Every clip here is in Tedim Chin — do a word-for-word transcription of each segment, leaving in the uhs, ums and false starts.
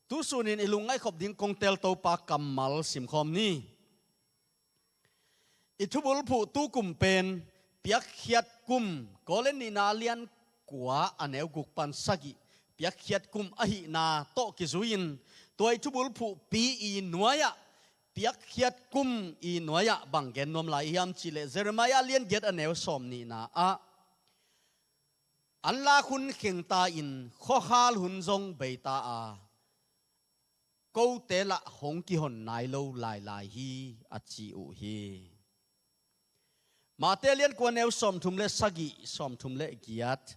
Tusunin i lungngaihkhop ding kong teel Topa kammal simkhawm ni. I thubulphuh tukum pen piakkhiat kum, Korin nihna lian kua a neu guk pan sagih, piakkhiat kum ahihna tawh kizui-in, tua i thubulphuhpi i nuai-ah, piakkhiat kum i nuai-ah bang gen nuam lai i hiam cihleh, Jeremiah lian giat a neu sawm nihna ah, anlak hun khengta in, khuakhal hun zong beita a, kote lah hong kihon nai lo lailai hi, a ci uh hi. Mate lian kua neu sawmthum le sagih, sawmthum le giat.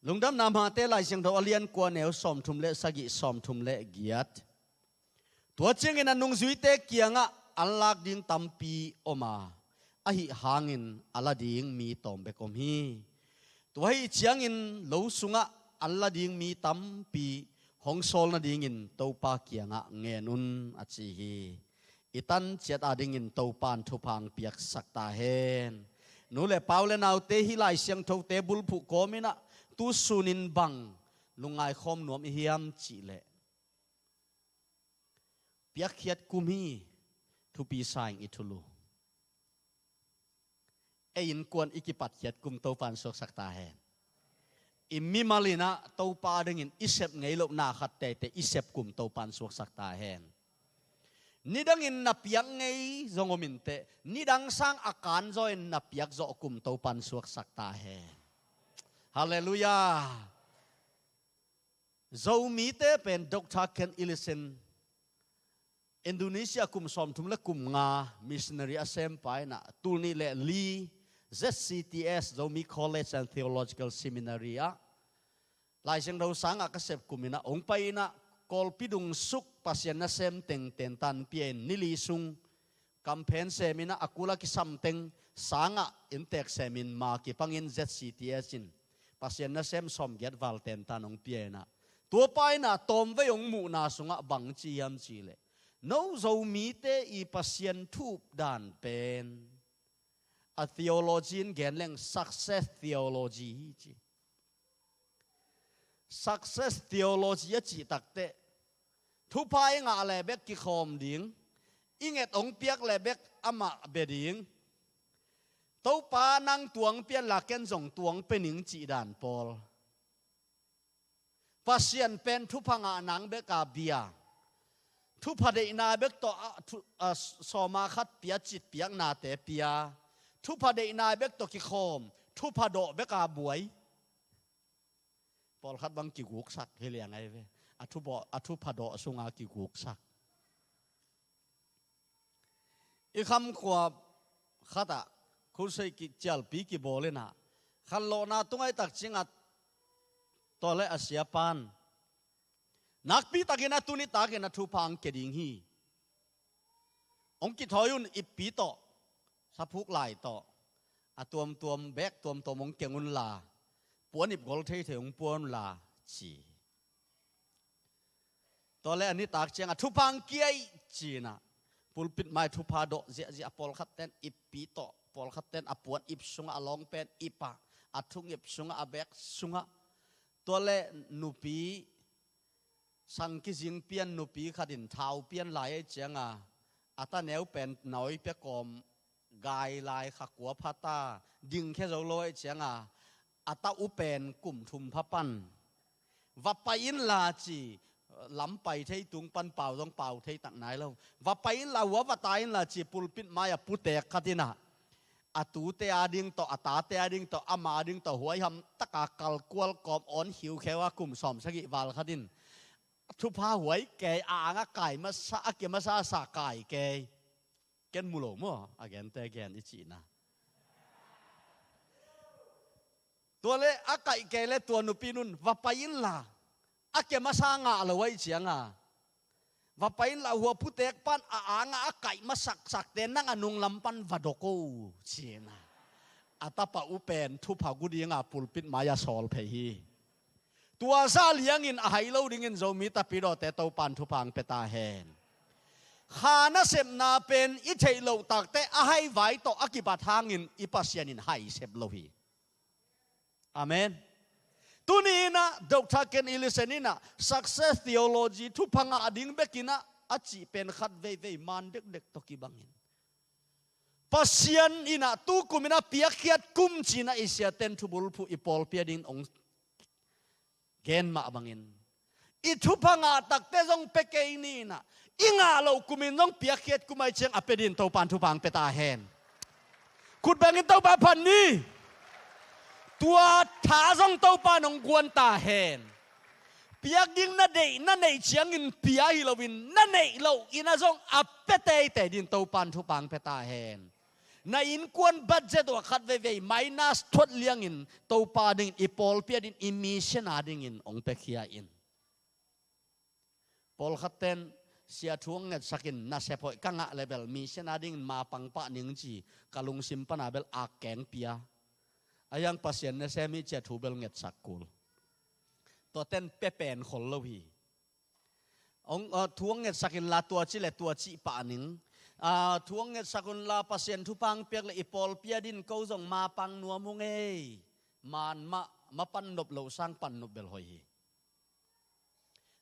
Lungdamna Mate Lai Siangtho a lian kua neu sawmthum le sagih, sawmthum le giat. Tua ciangin a nungzuite kiangah anlak ding tampi om a, ahih hangin a la ding mi tawm bek om hi. Tua ahih ciangin lo sungah an la ding mi tampi hong sawl nadingin Topa kiangah ngen un, a ci hi. I tan ciat adingin Topa in thupha hong piaksak ta hen. Nu le pa u le naute, hih Lai Siangthote bulphuh kawmin ah tusunin bang lungngai khawm nuam i hiam cihleh, piakkhiat kum hi, thupi sa ing i thulu. Ei innkuan i kipatkhiat kum Topa in suaksak ta hen. I mimal in ah Topa dingin i sep ngei loh na khat teitei i sep kum Topa in suaksak ta hen. Nidangin na piak ngei zong om inteh, nidang sang a kanzaw in na piak zawh kum Topa in suaksak ta hen. Halleluiah. Zomite pen Doctor Ken Ellison, Indonesia kum sawmthum le kum nga missionary a sempa in ah, tul nih le li Z C T S, Zomi College and Theological Seminary ah Lai Siangtho sangah ka sep kum in ah hong pai in ah, Kawlpi dungsuk Pasian nasem teng tentan pia in, ni li sung kamphen sem in ah, a kul a kisam teng sangah inntek sem in, ma kipangin Z C T S in Pasian nasem sawmgiat val tentan hong pia in ah, tua pa in ah tawmvei hong muhna sungah bang ci hiam cihleh, no Zomite i Pasian thu-up dan pen, a theology in gen leng success theology hi ci. Success theology a cih takteh, thupha i ngah le bek kikhawm ding, i nget hong piak le bek amah bia ding, Topa nang tuang pian la ken zong tuang pia ning cih dan pawl. Pasian pen thupha ngah nang bek a bia, thupha deihna bek tawh a, thu, a, sawma khat pia, citpiaknate pia, thupha deihna bek tawh kikhawm, thupha dawh bek a buai. Pawlkhat bang kiguksak hi liang ahi ve. A thupha, a thupha dawh sunga kiguksak. I khamkhua khatah, khusei kicialpi kibawl in ah, khanlawhna tung ahih tak ciangah, tua le a siapan, nakpi takin a tuni takin a thupha hong kia ding hi. Hong kithawi un ippi tawh, saphuk lai tawh, a tuamtuam, bek tuamtuam hong keng unla, puan ip gol theithei hong pua unla, ci. Tua le a nitak ciangah thupha hong kia hi ci-in ah, pulpit mai thupha dawh ziahziah, pawlkhat ten ippi tawh, pawlkhat ten a puan ip sungah, a lawngpen ip ah, a thung ip sungah, a bek sungah. Tua le nupi, sang kizing pian nupi khat in thau pian lai ahih ciangah, a ta neu pen nawi pia kawm gai lai, kha kua pha ta, dingkhia zo lo ahih ciangah, a ta u pen kum thum pha pan, va pai inla ci, lam pai thei tung pan pau zong pau thei tak nai lo. Va pai inla, hua va tai inla ci, pulpit mai-ah putek khat in ah, a tute ading tawh, a tate ading tawh, ama ading tawh huaiham taka kalkual kawm awn khiukheu a, kum sawmsagih val khat in, thupha huai kei, a angah kai masa, a kia masa sa kai kei. Ken mu lo maw, a gente gen i cihna. Tua le a kaih kei le tua nupi in un, va pai inla, a kia masa ngah lo ahih ciangah, va pai inla, hua putek pan a angah a kaih masaksakte nang a nunglam pan va dawk o, ci-in ah, a tapa u pen thupha gu dinga pulpit mai-ah sawl phei hi. Tua zah liangin a hai lo dingin Zomi Tapidawte Topa in thupha hong pia ta hen. Kha nasepna pen i theih loh takteh a hai vai tawh a kibat hangin i Pasian in hai sep lo hi. Amen. Tuni in ah Doctor Ken Ellison in ah success theology, thupha ngah ding bek in ah a cih pen khat veivei man dekdek tawh kibang in, Pasian in ah tu kum in ah piakkhiat kum ci-in ah i siate'n thubulphuh i pawlpi a dingin hong gen mah bangin, i thupha ngah takte zong pia kei ni in ah, i ngah loh kum in zong piakkhiat kum ahih ciang a pia dingin Topa'n thupha hong pia ta hen. Khut bengin Topa phat ni. Tua tha zong Topa'n hong guan ta hen. Piak ding na deih, na neih ciangin pia hi loin, na neih loh in ah zong a pia teitei dingin Topa'n thupha hong pia ta hen. Na innkuan budget uh ah khat veivei minus thuat liangin Topa dingin, i pawlpi a dingin, i mission a dingin hong piakhia in. Pawlkhatte'n sia thu hong ngetsak in, nasep hoih ka ngah leh bel mission a dingin mapang pah ning ci, ka lungsim pan a bel a keng pia. A hiang Pasian nasem hi ci-a thu bel ngetsak kul. Tuate'n pia pen khol lo hi. Hong, ah, thu hong ngetsak inla tua ci leh tua cih pah ning. Ah, thu hong ngetsak unla Pasian thupha hong piak leh i pawlpi a dingin ko zong mapang nuam ung ei. Man mah, mapan nop loh sang pan nop bel hoih hi.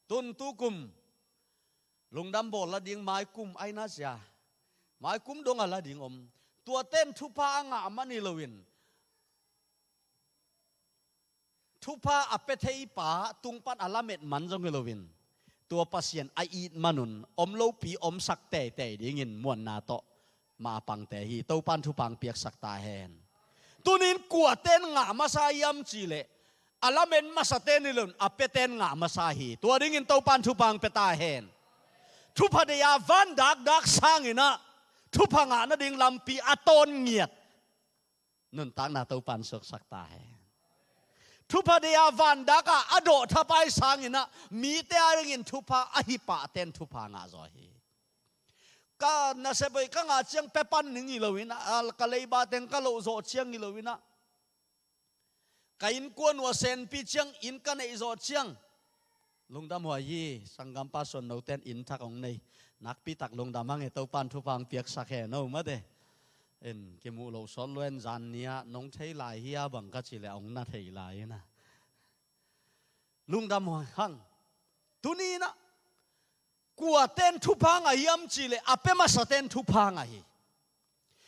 Tun tu kum lungdam bawl la ding, mai kum ai na sia. Mai kum dong a la ding om. Tuate'n thupha a ngah man hi loin, thupha a pia thei pa tung pan a lamet man zong hi loin, tua Pasian a it man un om lopi omsak teitei dingin muanna tawh mapangte hi. Topa'n thupha hong piaksak ta hen. Tuni in kuate'n ngah masa hiam cih leh, a lamen masate'n hi loin a piate'n ngah masa hi. Tua dingin Topa'n thupha hong pia ta hen. Thupha deih a van dakdak sang in ah thupha ngah nading lampi a tawn ngiat nuntakna Topa'n suaksak ta hen. Thupha deih a van dak a a dawh thapai sang in ah mite a dingin thupha a hi pahte'n thupha ngah zaw hi. Ka nasep hoih ka ngah ciang pia pan ning hi loin ah, ka leiba teng ka loh zawh ciang hi loin ah, ka innkuan uh a senpi ciang, inn ka neih zawh ciang, lungdam huai hi. Sanggampa Suan Note'n inn thak hong nei. Nakpi tak lungdam hang e, Topa'n thupha hong piaksak hen, no mate. In kimuh loh sawt lua in, zan ni-ah nong thei lai hi a bang ka cih leh hong na thei lai in ah, lungdam huai hang. Tuni in ah kuate'n thupha ngah hiam cih leh a pia masate'n thupha ngah hi.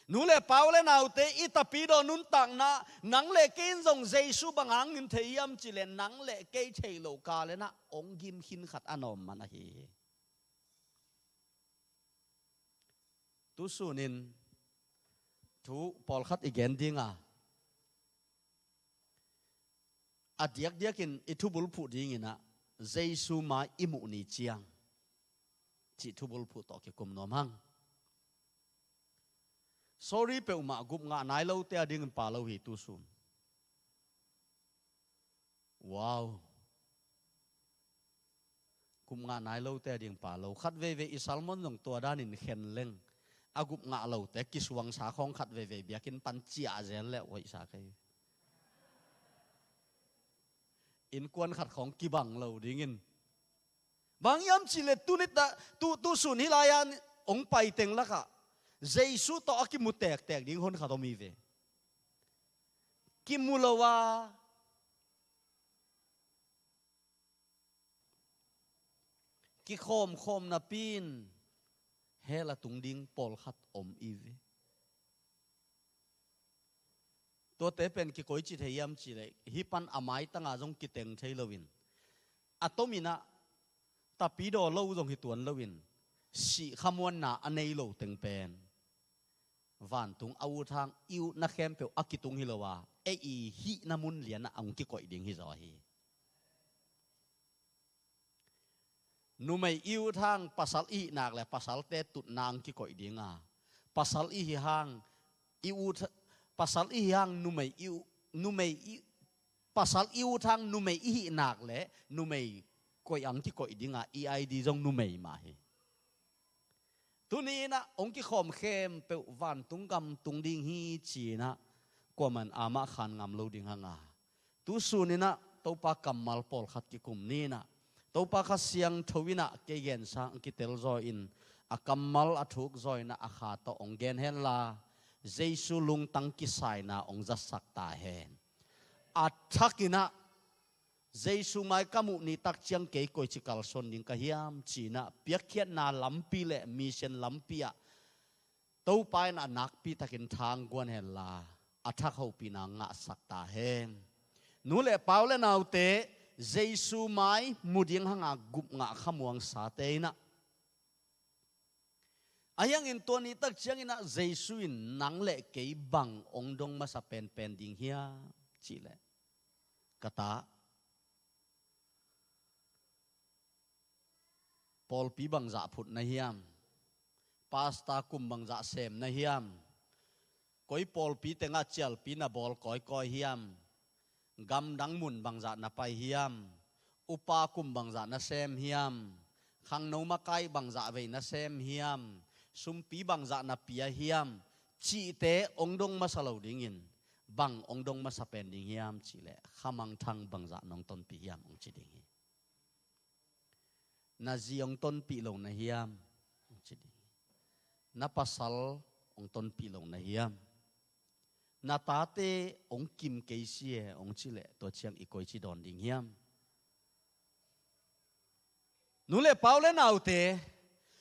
Nu leh pa, u leh naute, i tapidaw nuntakna, nang leh kei in zong Jesu bang hangin thei hiam cih leh, nang leh kei theih loh kal in ah hong gim khin khat a nawm man ahi hi. Tu sun in thu pawlkhat i gen ding a, a diakdiakin i thubulphuh ding in ah, Jesu mai i muh ni ciang cih thubulphuh tawh kikum nuam hang. Sorry peuhmah, gup ngah nai lote a dingin pha lo hi tu sun. Wow. Gup ngah nai lote a dingin pha lo. Khat veivei i sermon zong tua danin khen leng, a gup ngah lote kisuangsa khawng khat veivei biakinn pan ciah zel leh hoihsa kei. Innkuan khat khawng kibang lo dingin. Bang hiam cih leh tu nit ah, tu, tu sun hih lai-a hong pai teng lakah Jesu tawh a kimu tektek ding hon khat om hi ve. Kimu lo a, kikhawmkhawm napi in hell a tung ding pawlkhat om hi ve. Tuate pen kikoici thei hiam cih leh, hih pan a maitanga zong kiteng thei loin, a tomin ah tapidaw lo zong hi tuan loin, sih khamuanna a nei lo teng pen vantung a ut hang i utna khempeuh a kitung hi lo a, ei i hihna mun lianah a hong kikoih ding hi zaw hi. Numei i ut hang pasal i hih nak leh pasalte tutna hong kikoih ding a, pasal i hih hang i ut, pasal i hih hang numei i u-, numei i, pasal i ut hang numei i hih nak leh numei koih hong kikoih ding a, i I D zong numei mah hi. Tuni in ah hong kikhawm khempeuh vantung gam tung ding hi ci-in ah kuaman amah khan ngam lo ding hang a, tu sun in ah Topa kammal pawlkhat kikum ni in ah, Topa Kha Siangtho in ah kei gensa hong kitel zaw in, a kammal a thuk zaw in ah a kha tawh hong gen henla, Jesu lungtang kisaina hong zatsak ta hen. A thak in ah Jesu mai ka muh ni tak ciang kei koici kalsuan ding ka hiam, ci-in ah piakkhiatna lampi le mission lampi ah Topa in a nakpi takin thangguan henla, a thak hopihna ngahsak ta hen. Nu le pa u le naute, Jesu mai mu ding hanga gupngah khamuangsate in ah, a hiangin tua ni tak ciangin ah Jesu in nang le kei bang hong dong masa penpen ding hiam, cih leh, ka ta, pawlpi bangzah phut na hiam? Pasta kum bangzah sem na hiam? Koi pawlpi tengah cialpi na bawl kawikawi hiam? Gamdang mun bangzah na pai hiam? Upa kum bangzah na sem hiam? Khangno makai bangzah vei na sem hiam? Sumpi bangzah na pia hiam? Cihte hong dong masa lo dingin, bang hong dong masa pen ding hiam cih leh, khamangthang bangzah nong tonpih hiam hong ci ding hi. Na zi hong tonpih lo na hiam? Hong ci ding hi. Na pasal hong tonpih lo na hiam? Na tate hong kim kei si e hong ci leh, tua ciang i koici dawn ding hiam? Nu le pa u le naute,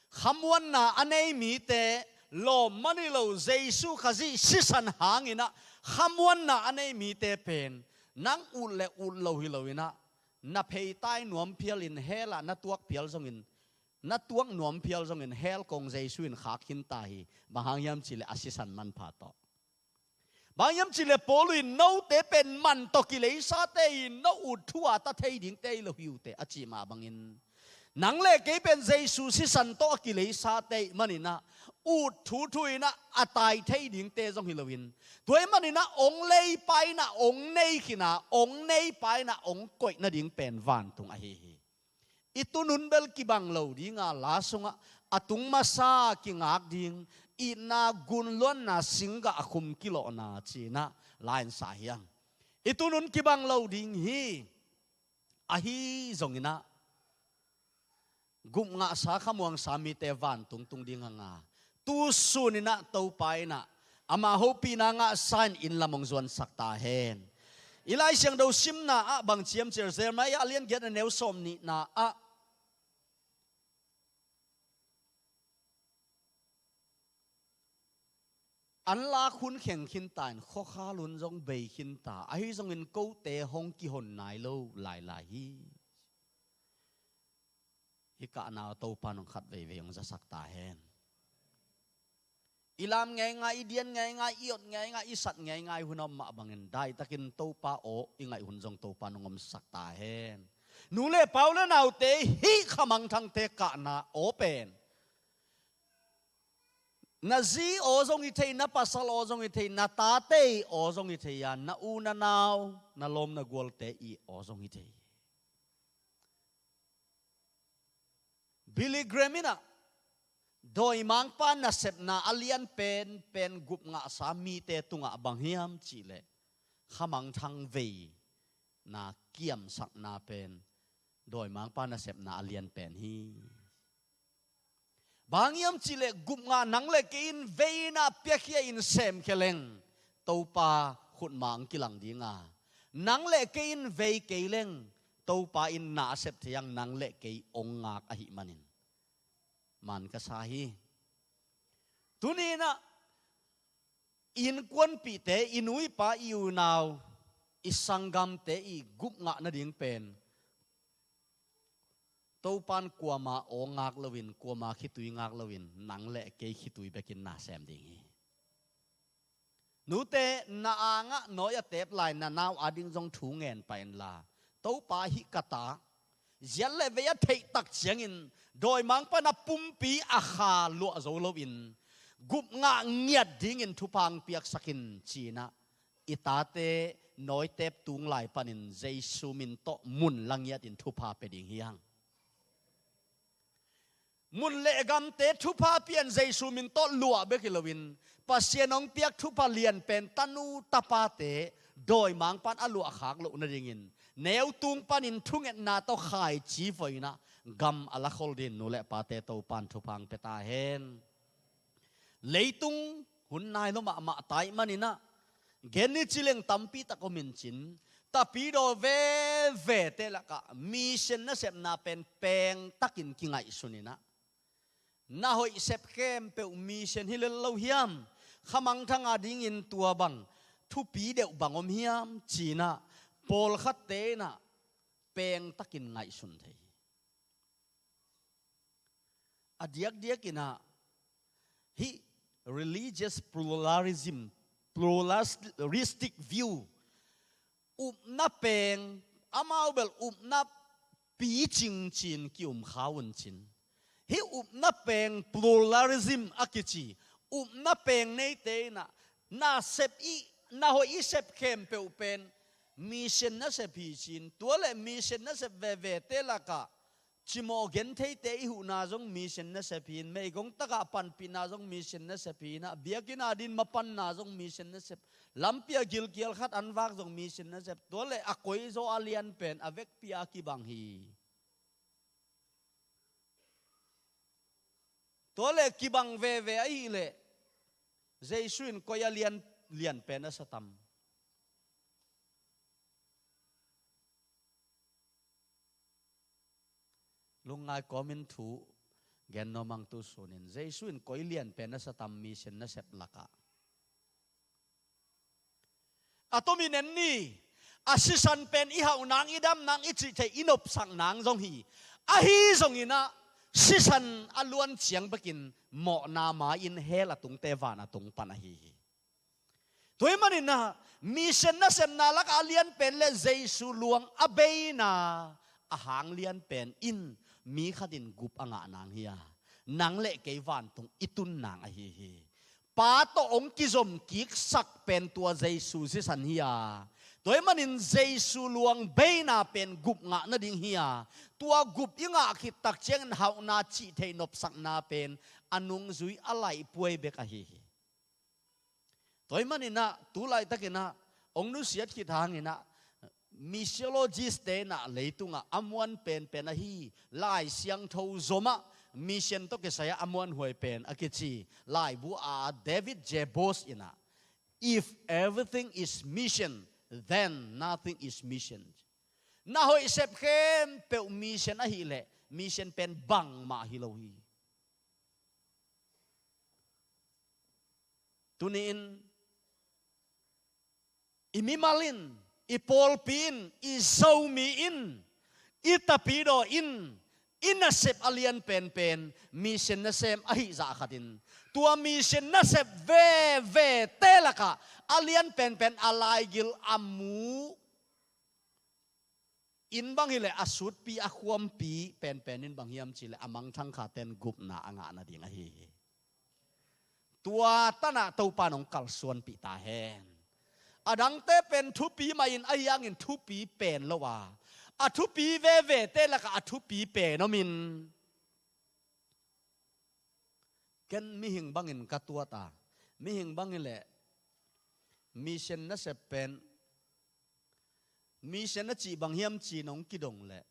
khamuanna a nei mite, lawm man hi lo, Jesu Khazih sisan hangin ah khamuanna a nei mite pen, nang ut le ut lo hi loin ah, na pheitai nuam phialin hell ah na tuak phial zongin, na tuak nuam phial zongin hell kong Jesu in khak khin ta hi. Bang hang hiam cih leh a sisan manpha tawh. Bang hiam cih leh Paul in, note pen man tawh kileisate hi, no ut thu a ta thei dingte hi lo hi uh teh, a cih mah bangin, nang le kei pen Jesu sisan tawh a kileisate ahih manin ah, ut thuthu in ah a tai thei dingte zong hi loin, tua ahih manin ah hong leipa in ah hong nei khin a, hong neipa in ah hong koih nading pen vantung ahi hi. I tunun bel kibang lo ding a, la sungah a tung masa kingak ding, itna gunluanna singgah a khum kilawhna ci-in ah la in sa hi hang. I tunun kibang lo ding hi. Ahi zongin ah, gupngahsa khamuangsa mite vantung tung ding hang a, tu sunin ah Topa in ah ama hopihna ngahsa in inn lam hong zuansak ta hen. I Lai Siangtho simna ah bang ci hiam cih leh, Jeremiah a lian giat a neu sawm nihna ah, an lak hun kheng khin ta in, khuakhal hun zong bei khin ta, ahi zongin kote hong kihon nai lo lailai hi. Hih kahna Topa in hong khat veivei hong zasak ta hen. I lam ngeingai, i dian ngeingai, i ot ngeingai, i sat ngeingai hun a om mah bangin, daitakin Topa aw i ngaih hun zong Topa in hong omsak ta hen. Nu le pa u le naute, hih khamangthangte kahna aw pen, na zi aw zong hi thei, na pasal aw zong hi thei, na tate aw zong hi thei a, na u na nau, na lawm na gualte i aw zong hi thei. Billy Graham in ah, dawimangpa nasepna a lian penpen gupngahsa mite tungah bang hiam cih leh, khamangthang veina kiamsakna pen dawimangpa nasepna a lian pen hi. Bang hiam cih leh, gupngah nang le kei in veina piakhia in semkhia leng, Topa khut mah hong kilang ding a, nang le kei in vei kei leng, Topa in na a sep thei hang, nang le kei hong ngak ahih manin, man ka sa hi. Tuni in ah, i innkuanpihte, i nu i pa, i unau, i sanggamte i gupngah nading pen, Topa in kuama aw ngak loin, kuama khitui ngak loin, nang le kei khitui bekin na sem ding hi. Nute, na angah nawi a tep lai na nau ading zong thu ngen pah inla, Topa hih ka ta, ziat le vei a theih tak ciangin, dawimangpa in a pumpi a kha luah zo loin, gupngah ngiat dingin thupha hong piaksak in, ci-in ah, i tate nawitep tung lai panin Jesu min tawh mun la ngiatin thupha pia ding hi hang. Mun le gamte thupha pian Jesu min tawh luah bek hi loin, Pasian hong piak thupha lian pen tanu tapate dawimangpa in a luahkhak loh nadingin, neu tung panin thungetna tawh khaici voi-in ah gam a lakhol dingin nu le pate Topa in thupha hong pia ta hen. Leitung hun nai lo mahmah ta ahih manin ah, gen ni ci leng tampi tak om in cin, Tapidaw vevete lakah mission nasepna pen pengtakin kingaihsun in ah, na hoih sep khempeuh mission hi lel lo hiam? Khamangthang a dingin tua bang thupi deuh bang om hiam? Ci-in ah pawlkhatte in ah pengtakin ngaihsun thei hi. A diakdiakin ah hih religious pluralism, pluralistic view, upna peng, amau bel upna picing ci-in ki-um kha un cin, hih upna peng pluralism a kici upna peng neite in ah, na sep i, na hoih i sep khempeuh pen mission nasep hi ci-in, tua leh mission nasep vevete lakah cimawh gentheite i huhna zong mission nasep hi-in, meigong takah panpihna zong mission nasep hi-in ah, biakinn a dingin mapanna zong mission nasep, lampi ah gilkial khat an vak zong mission nasep. Tua leh a koizaw a lian pen a vekpi-a kibang hi. Tua leh kibang veve ahih leh Jesu in koi a lian, lian pen a sa tam? Lungngai kawmin thu gen nuam ing tu sun in, Jesu in koi lian pen a sa tam mission nasep lakah? A tomin en ni, a sisan pen i hauh nang, i dam nang, i cih theih, i nopsak nang zong hi. Ahi zongin ah sisan a luan ciang bekin mawhna ma-in hell a tungte van a tung pan ahi hi. Tua ahih manin ah mission nasepna lakah a lian pen leh Jesu luang a beina, a hang lian pen in mi khat in gup a ngah nang hi a, nang leh kei vantung i tun nang ahi hi. Pa tawh hong kizom kiksak pen tua Jesu sisan hi a, tua ahih manin Jesu luang beina pen gup ngah nading hi a, tua gup i ngah khit tak ciangin hauhna, cih theih, nopsakna pen a nungzui, a laihpuai bek ahi hi. Tua ahih manin ah tu laitakin ah hong nusiat khit hangin ah missiologist-te in ah leitungah a muan penpen ahi Lai Siangtho zomah mission tawh kisai-ah a muanhuai pen a kici laibu-a David J. Boaz in ah, "If everything is mission, then nothing is mission." Na hoih sep khempeuh mission ahih leh mission pen bangmah hi lo hi. Tuni-in i mimal in, i pawlpi in, i Zomi in, i tapidaw in, i nasep a lian penpen mission nasem ahih zah khatin, tua mission nasep vevete lakah a lian penpen a laigil a mu in bang hileh a sutpi, a khuampi penpen in bang hiam cihleh a mangthang khaten gupna a ngah nading ahi hi. Tua tanah Topa in hong kalsuanpih ta hen. A dangte pen thupi mah in, ahi hangin thupi pen lo a, a thupi vevete lakah a thupi pen om in. Ken mihing bangin ka tuat a, mihing bang hileh mission nasep pen, mission a cih bang hiam ci-in hong kidong leh,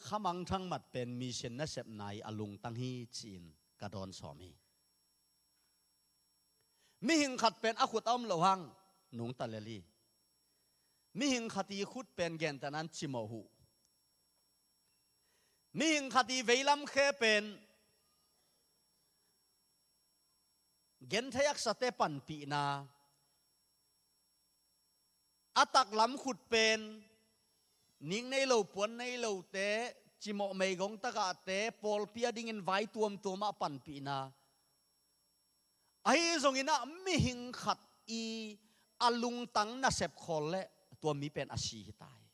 khamangthang mat pen mission nasepna hi a, lungtang hi ci-in ka dawn sawm hi. Mihing khat pen a khut a om loh hang nungta lel hi. Mihing khat i khut pen gentehna-in cimawh huh. Mihing khat i veilam khe pen genthei aksate panpihna, a taklam khut pen nik nei lo, puan nei lote, cimawh meigong tagahte, pawlpi a dingin vai tuamtuam ah panpihna. Ahi zongin ah mihing khat i a lungtang nasep khawl leh tua mi pen a si hi ta hi.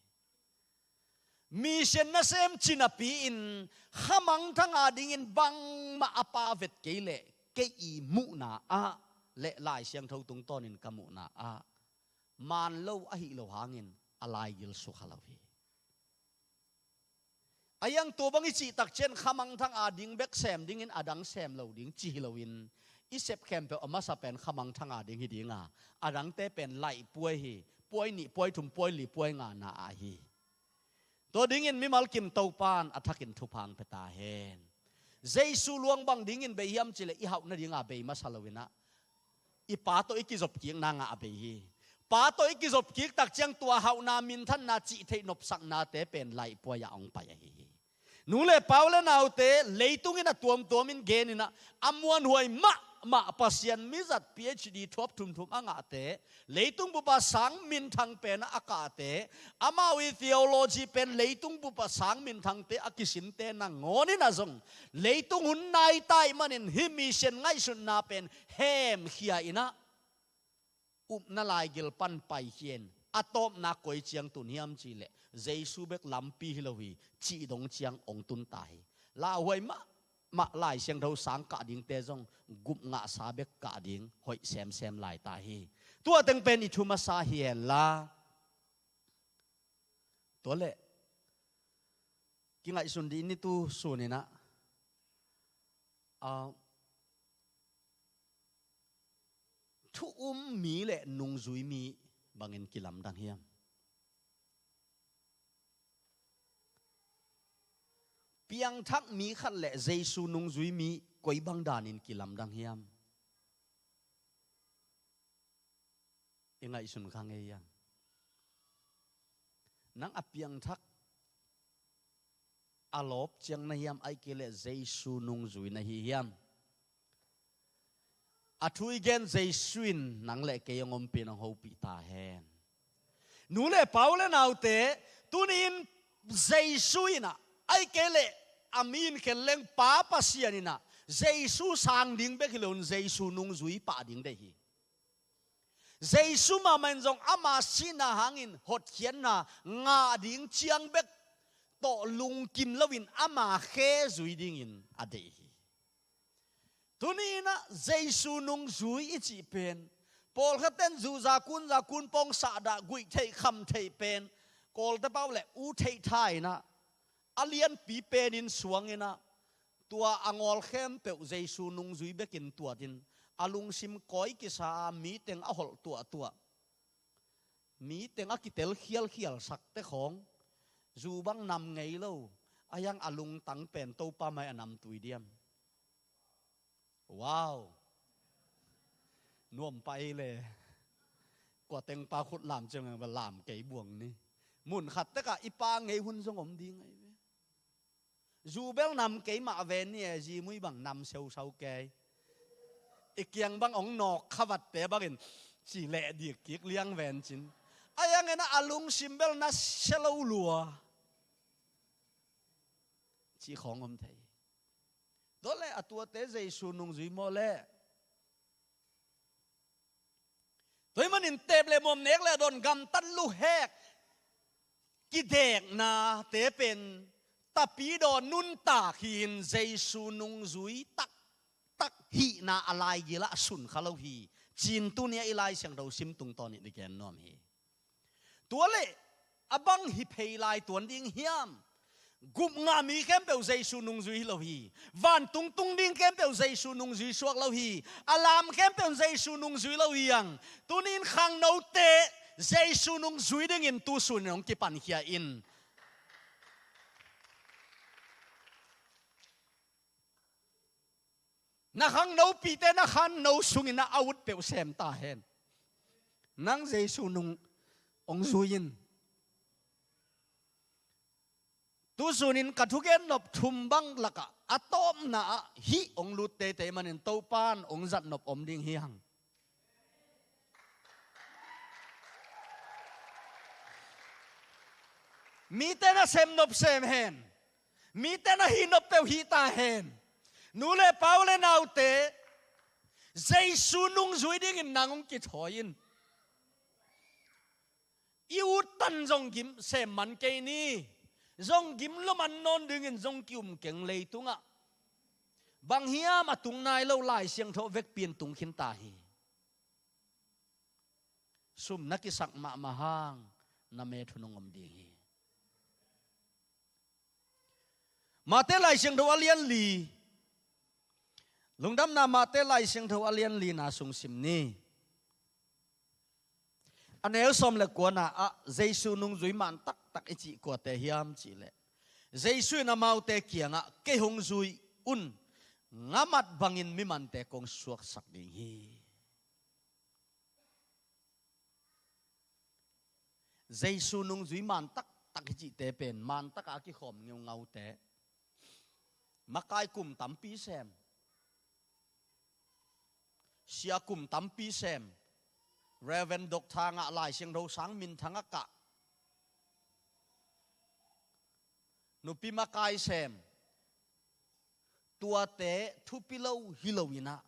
Mission nasem ci napi-in khamangthang a dingin bangmah a pha vet kei leh, kei i muhna ah leh Lai Siangtho tungtawnin ka muhna ah, man lo ahih loh hangin a laigil sukha lo hi. A iang tua bang i cih tak ciang khamangthang a ding bek sem dingin a dang sem lo ding ci hi loin, i sep khempeuh a masa pen khamangthang a ding hi ding a, a dangte pen laihpuai hi. Puai nih, puai thum, puai li, puai nga na ah hi. Tua dingin mimal kim Topa in a thakin thupha hong pia ta hen. Jesu luang bang dingin bei hiam cihleh i hauh nading a bei masa loin ah, i Pa tawh i kizopkikna ngah bei hi. Pa tawh i kizopkik tak ciang tua hauhna, minthanna, cih theih nopsaknate pen laihpuai ah hong pai ahi hi. Nu le pa u le naute, leitung in a tuamtuam in gen in ah, a muanhuai mahmah Pasian mizat P H D thuap thumthum a ngahte, leitung bup a sang minthang pen ah a kahte, amau i theology pen leitung bup a sang minthangte a kisinte nangawn in ah zong, leitung hun nai ta ahih manin hih mission ngaihsutna pen hemkhia in ah, upna laigil pan paikhia in, a tawpna koi ciang tun hiam cih leh, Jesu bek lampi hi lo hi, cih dong ciang hong tun ta hi. Lauhuai mahmah Lai Siangtho sang kah dingte zong gup ngahsa bek kah ding hoih semsem lai ta hi. Tua teng pen i thu masa hi henla, tua leh kingaihsun dih ni, tu sun in ah, ah, thu um mi le nungzui mi bangin kilamdang hiam? Piangthak mi khat le Jesu nungzui mi koi bang danin kilamdang hiam? I ngaihsun kha ngei hiam? Nang a piangthak a lawp ciang na hiam, ahih kei leh Jesu nungzui na hi hiam? A thu i gen Jesu in nang le kei hong ompih in hong hopih ta hen. Nu le pa u le naute, tuni-in Jesu in ah, ahih kei leh a mi in khen leng Pa Pasian in ah, Jesu sang ding bek hi loin Jesu nungzui pah ding deih hi. Jesu mahmah in zong ama sihna hangin hotkhiatna ngah ding ciang bek tawh lungkim loin ama khe zui dingin a deih hi. Tuni-in ah Jesu nungzui i cih pen, pawlkhatte in zuhza kunza kunpawng sahdah guih theih kham theih pen, Kawlte pau le u theih tha in ah, a lianpi penin suang in ah, tua a ngawl khempeuh Jesu nungzui bekin tuatin, a lungsim kawi kisa a, mi teng a holh tuahtuah, mi teng a kitel khialkhial sakte khawng, zu bang nam ngei lo, a hiang a lungtang pen Topa mai a namtui diam? Wow! Nuam pah ei le. Kua teng pa khut lam ciang bang lam kei buang ni. Mun khat tekah i pa ngei hun zong om ding ahi ve. Zu bel nam kei mah ven ni e, zi mui bang nam seusau kei. I kiang bang ong nawk khavatte bangin ci leh dik kik liang ven cin. A hiang in ah a lungsim bel na sia lo lua, ci khawng om thei. Tua leh a tuate Jesu nungzui maw leh? Tua ahih manin teep le muam, nek le dawn, gamtat luhek, kideknate pen tapidaw nuntak hi-in Jesu nungzui taktak hihna a laigilah a sun kha lo hi, ci-in tuni-a i Lai Siangtho sim tungtawnin i gen nuam hi. Tua leh a bang hi phei lai tuan ding hiam? Gupngah mi khempeuh Jesu nungzui hi lo hi. Vantung tung ding khempeuh Jesu nungzui suak lo hi. A lam khempeuh Jesu nungzui lo hi hang. Tuni-in khangnote Jesu nungzui dingin tu sunin hong kipankhia in. Na khangnopihte na khanno sungin a ut peuh sem ta hen. Nang Jesu nung hong zui in. Tu sunin ka thugen nop thum bang lakah a tawpna ah hih hong lut teitei manin Topa'n hong zat nop om ding hi hang. Mite na sem nop sem hen. Mite na hih nop peuh hih ta hen. Nu le pa, u le naute, Jesu nungzui dingin nang hong kithawi in. I uttan zong gim sem man kei ni. Zong gim lo man nawn dingin zong ki-um keng leitungah. Bang hiam a tung nai lo Lai Siangtho vekpi in tung khin ta hi. Sum na kisak mahmah hang na met hun hong om ding hi. Mate Lai Siangtho a lian li. Lungdamna Mate Lai Siangtho a lian li na sung sim ni. A neu sawm le kuana ah Jesu nungzui man taktak i cih kuate hiam cih leh, Jesu in amaute kiangah, "Kei hong zui un, nga mat bangin mimante kong suaksak ding hi." Jesu nungzui man taktak hi cihte pen man takah a kikhawm ngeungaute, makai kum tampi sem, sia kum tampi sem, Reverend Doctor ngah, Lai Siangtho sang minthang a kah, nupi makai sem, tuate thupi lo hi lo inah,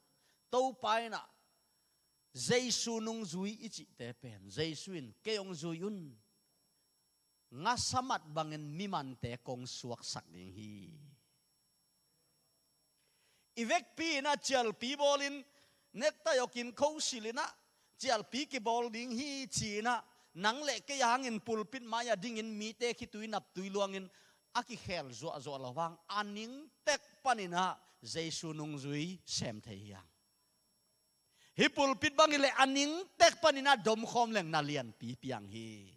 Topa inah Jesu nungzui i cihte pen Jesu in kei hong zui un, ngasamat bangin mimante kong suaksak ding hi. I vekpi inah cialpi bawlin, nektai okin khosil inah cialpi kibawl ding hi ci inah, nang le kei hangin pulpit mai-ah dingin mite khitui naptui luangin a kikhel zuahzuah lo hang, a ningtek paninah Jesu nungzui sem thei hi hang. Hih pulpit bangin le a ningtek paninah domkhawm leng na lianpi piang hi.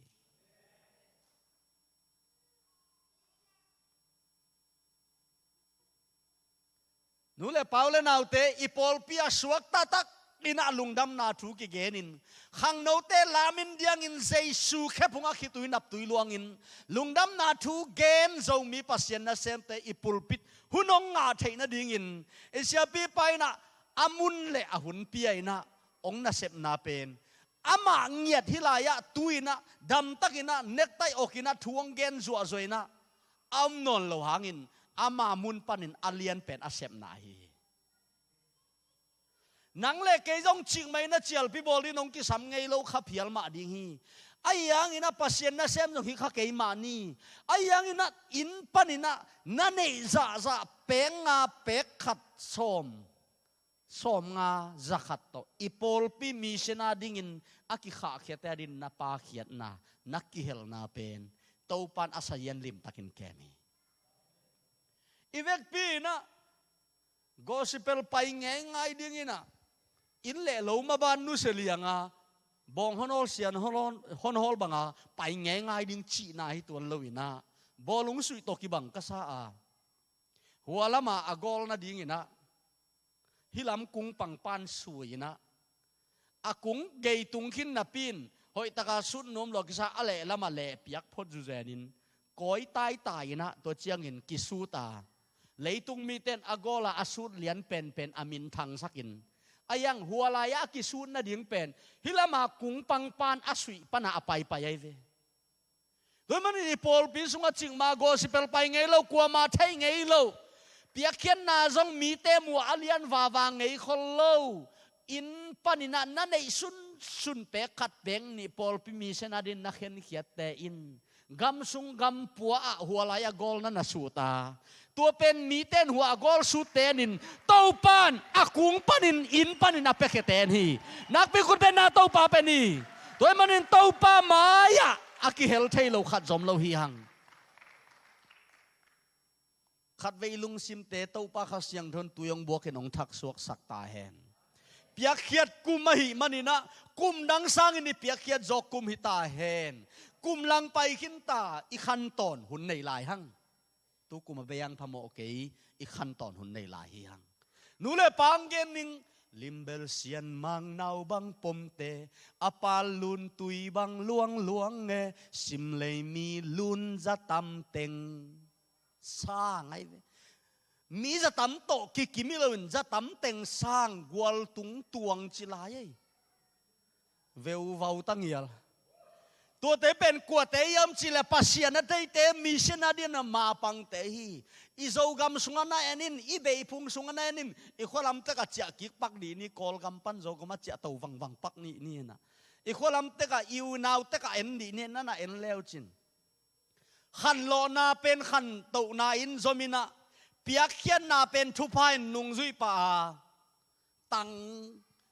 Nu le pa, u le naute, i pawlpi a suak taktak inah lungdamna thu kigenin, khangnote lamin diangin Jesu khephung a khitui naptui luangin lungdamna thu gen Zomi Pasian nasemte i pulpit hun hong ngah theih nadingin i siapipa inah a mun le a hun pia inah hong nasepna pen, amah ngiat hih lai-ah tu inah damtak inah nektai ok inah thu hong gen zuahzuah inah a om nawn lo hangin, ama mun panin a lian pen a sepna hi. Nang le kei zong cikmah inah cialpi bawl ding hong kisam ngei lo kha phial mah ding hi. Ahi hangin ah Pasian nasem zong hi kha kei mah ni. Ahi hangin ah inn panin ah na neih zahzah pek nga, pek khat, sawm, sawm nga, za khat tawh i pawlpi mission a dingin a kikhahkhiate a dingin na pakhiatna, na kihelna pen Topan a sazian limtakin kem hi. I vekpi inah gospel pai ngeingai dingin ah inn le lo maban nusia lianga bawng honhawl, sian honhawl, honhawl banga pai ngeingai ding cihna hi tuan lo inah bawlung suih tawh kibang ka sa a, hua lama a gawl nadingin ah hih lam kung pangpan sui inah a kung gei tung khin napi in hoihtaka sut nuam lua kisa a, leh lamah leh piak phot zuzenin kawi taitai inah tua ciangin kisut a, leitung mite in a gawl a a sut lian penpen a minthangsakin, ahi hang hua lai-ah a kisut nading pen hih lama kung pangpan a suih pana a paipai ahi ve. Tua ahih manin i pawlpi sungah cikmah gospel pai ngei lo, kuama thei ngei lo, piakkhiatna zong mite muh a lian vava ngei khol lo, inn panin ah na neih sunsun pek khat pek nih pawlpi mission a dingin na khenkhiatte in gam sung gam pua ah hua lai a gawl na na sut a, tua pen mite in hua a gawl sutte in Topan a kung panin, inn panin a piakhiate in hi. Nakpi khut beng na, Topa pen hi. Tua ahih manin Topa mai-ah a kihel thei lo khat zom lo hi hang. Khatvei lungsimte Topa Kha Siangtho in tui hong buakin hong thaksuaksak ta hen. Piakkhiat kum ahih manin ah kum dang sangin i piakkhiat zawk kum hi ta hen. Kum lang pai khin ta, i khantawn hun nei lai hang. Tu kum a bei hang phamawh kei, i khantawn hun nei lai hi hang. Nu le pa hong gen ning, limbel sian mang nau bang pomte, a pal lun tui bang luangluang e, simlei mi lun za tam teng sang ahi ve. Mi za tam tawh kikim hi loin za tam teng sang, gual tung tuang ci lai ei. Veuvau ta ngial. Tuate pen kuate hiam cih leh Pasian a theite, mission a dingin a mapangte hi. I Zogam sungah na en in, i Beiphung sungah na en in, i khualam tekah ciah kik pak dih ni, Kawlgam pan Zogam ah ciah to vangvang pak dih ni inah, i khualam tekah, i unau tekah en dih ni, na na en leucin. Khanlawhna pen khantohna in zom inah, piakkhiatna pen thupha in nungzui pah a, tang,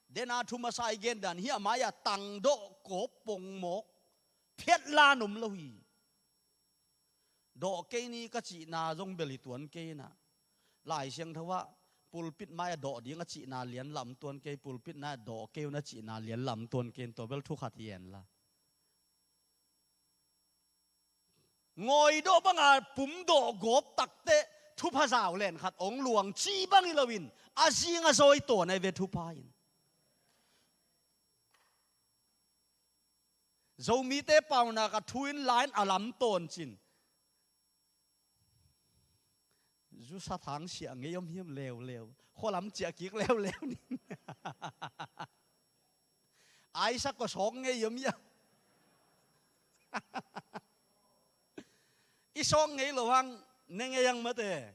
dena thu masa i gen dan hi a, mai-ah tang dawh kawp pongmawk phiat la nuam lo hi. Dawh kei ni ka cihna zong bel hi tuan kei inah, Lai Siangtho ah pulpit mai-ah dawh ding a cihna lian lam tuan kei, pulpit mai-ah dawh kei un a cihna lian lam tuan kei in, tua bel thu khat hi en la. Ngawidawh banga pumdawh gawp takteh thupha zau len khat hong luang ci bang hi loin, a zing a zawi tawn ahi ve thupha in. Zomite paunak a thu in line a lam tawn cin. Zusa thangsiah ngei om hiam leuleu. Khualam ciah kik leuleu ning. Aisak kua sawk ngei om hiam. I sawk ngei lo hang ne ngei ang mate.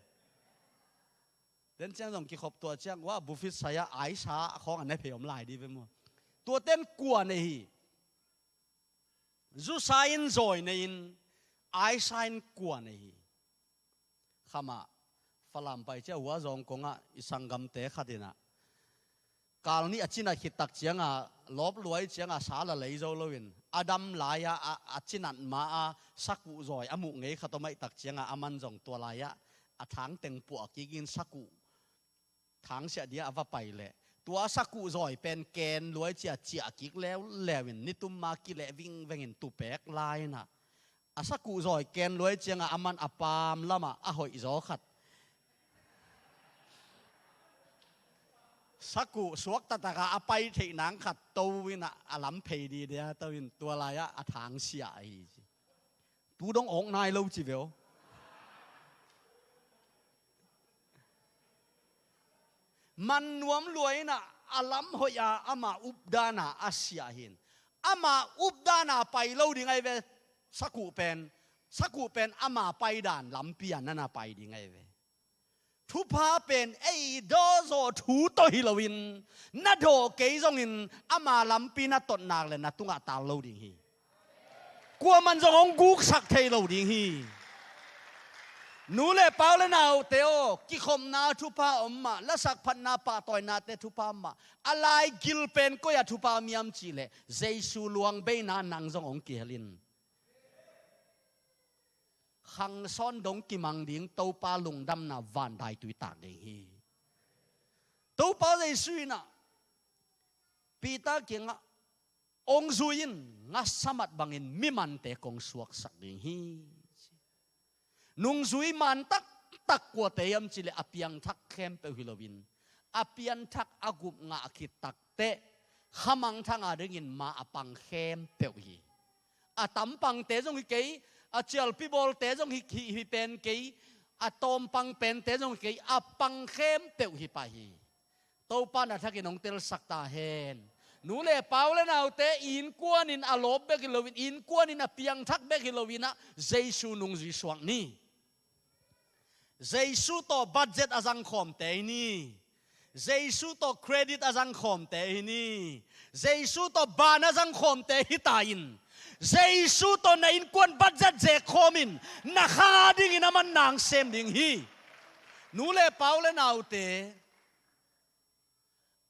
Ten ciang zong kikhop tua ciang, wa, bufit saya aisa a khawng a ne phei om lai di ve maw. Tua ten kua nei hi. Zusa in zawi nei in, aisa in kua nei hi. Khamah, Falam pai cia hua zawng kongah i sanggamte khat inah, kal nih a cinat khit tak cianga, lawp luai cianga sa la lei zo loin, a dam lai-a, a, a cinat ma-a sakuh zawi a muh ngei khat om aih tak cianga, aman zong tua lai-ah a thang teng puah kikin sakuh thangsiah dia a va pai leh, tua sakuh zawi pen ken luai cia ciah kik leuleu in, nitum ma kileh vingveng in tupek lai inah, a sakuh zawi ken luai cianga aman a pam lamah a hoih zaw khat, sakuh suak taktak a a pai theih nang khat to inah a lam phei didia to in, tua lai-ah a thangsiah ahi ci. Tu dong awk nai lo ci veu. Man nuam lua inah a lam hoih a ama updana a siah hin. Ama updana pai lo ding ahi ve. Sakuh pen, sakuh pen ama paidan lampi a nana pai ding ahi ve. Thupha pen ei dawzawh thu tawh hi loin, na dawh kei zongin ama lampi na totnak le na tungah tal lo ding hi. Kuaman zong hong guksak thei lo ding hi. Nu le pau le naute aw, kikhopna thupha om mah, lasak phatna pahtawinate thupha om mah, a lai gil pen koi-ah thupha om hiam cihleh, Jesu luangbeina nang zong hong kihel in. Khangsawn dong kimang ding, Topa lungdamna van daitui tak ding hi. Topa Jesu inah Peter kiangah, ong zui in, ngasa mat bangin mimante kong suaksak ding hi. Nungzui man taktak kuate hiam cihleh a piangthak khempeuh hi loin, a pianthak a gup ngah khit takteh khamangthang a dingin ma a pang khempeuh hi. A tampangte zong hi kei, a cialpi bawlte zong hi, hi, hi pen kei, a tawmpang pente zong hi kei, a pang khempeuh hi pah hi. Topa na thakin hong telsak ta hen. Nu le pau le naute, innkuanin a lawp bek hi loin, innkuanin a piangthak bek hi loin ah Jesu nungzui suak ni. Jesu tawh budget a zangkhawmte hi ni. Jesu tawh credit a zangkhawmte hi ni. Jesu tawh ban a zangkhawmte hi ta in. Jesu tawh na innkuan budget zekkhawm in, na kha dingin a man nang sem ding hi. Nu le pau le naute,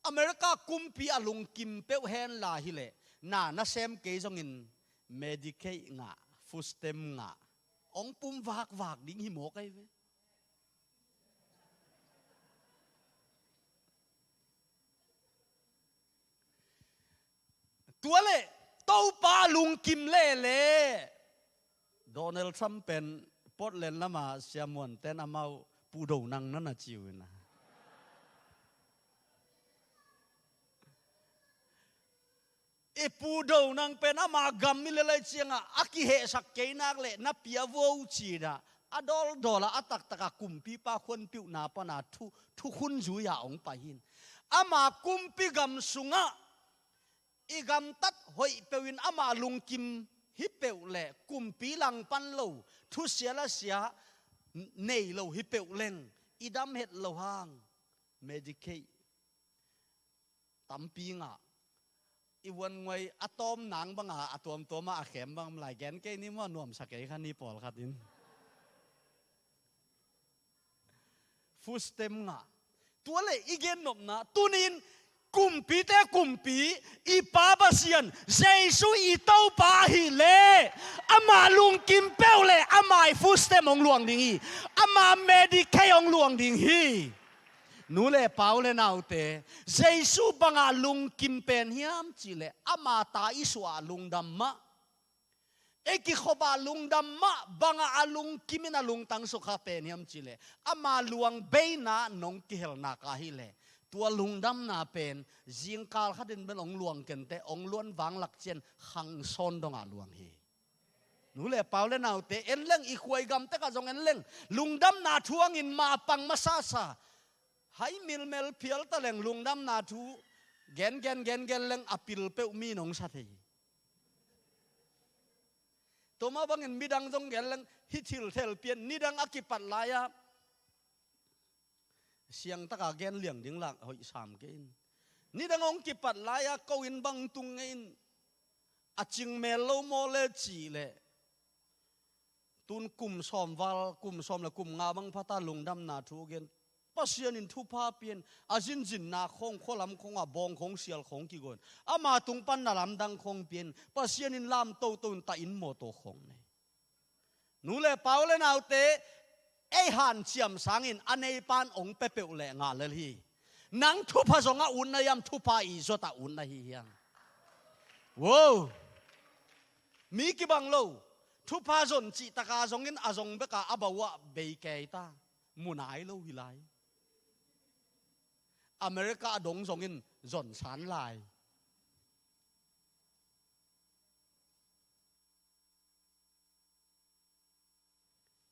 America kumpi a lungkim peuh henla hileh, na nasem kei zongin Medicaid ngah, food stamp ngah, hong pum vakvak ding hi mawk ahi ve. Tua leh Topa lungkim lele. Donald Trump pen Portland lama siamuanten amau pudo nang nana ciu ina. I pudo nang pen ama gam mi lelai cianga a kihehsak kei nak leh na pia vuau cina, a dawldawla a taktaka kumpipa khuanpiuhna pana thu, thukhun zuia hong pai hin. Ama kumpi gam sungah i gamtat hoih peuhin ama lungkim hi peuh leh, kumpi langpan lo, thusia lasia nei lo hi peuh leng, i dam het lo hang, Medicaid tampi ngah, i vuannguai a tawm nang banga a tuamtuama a khem bang lai gen kei ni maw, nuamsa kei kha ni pawlkhat in. Food stamp ngah. Tua leh i gennopna tunin kumpite kumpi, i Pa Pasian Jesu i Topa ahih leh, ama lungkim peuh leh ama i food stamp hong luang ding hi. Ama Medicaid hong luang ding hi. Nu le pau le naute, Jesu banga lungkim pen hiam cihleh, ama ta i suah lungdam mah. Ei kikhopah lungdam mah bangah a lungkimin a lungtang sukha pen hiam cihleh, ama luang beina nong kihelnak ahileh, Tua lungdamna pen zingkal khatin bel hong luang kenteh, hong luan vanglak ciang khang sawn dongah luang hi. Nu le pa u le naute, en leng, i khuai gam tekah zong en leng, lungdamna thu hangin mapang masasa. Hai milmel phial ta leng lungdamna thu gen gen gen gen leng a pil peuh mi nong sa thei hi. Tua mah bangin midang zong gen leng, hih thil thel pian, nidang a kipat lai-ah siangtaka gen liang ding lak hoih sam kei in. Nidang hong kipat lai-ah ko inn bang tung ngei in, a cing mel lo maw le cih leh, tun kum sawm val, kum sawm le kum nga bang phata lungdamna thu gen. Pasian in thupha pian, a zinzinna khawng, khualam khawngah bawng khawng, sial khawng kigon. Ama tung pan na lamdang khawng pian, Pasian in lam toto in ta inn mawtaw khawng nei. Nu le pa u le naute, ei hanciam sangin a neipan hong pia peuh leh ngah lel hi. Nang thupha zong a ut na hiam, thupha i zot a ut na hi hiam? Wow! Mi kibang lo. Thupha zon cihtaka zongin a zong beka a bau ah bei kei ta. Mu nai lo hi lai. America a dong zongin zon san lai.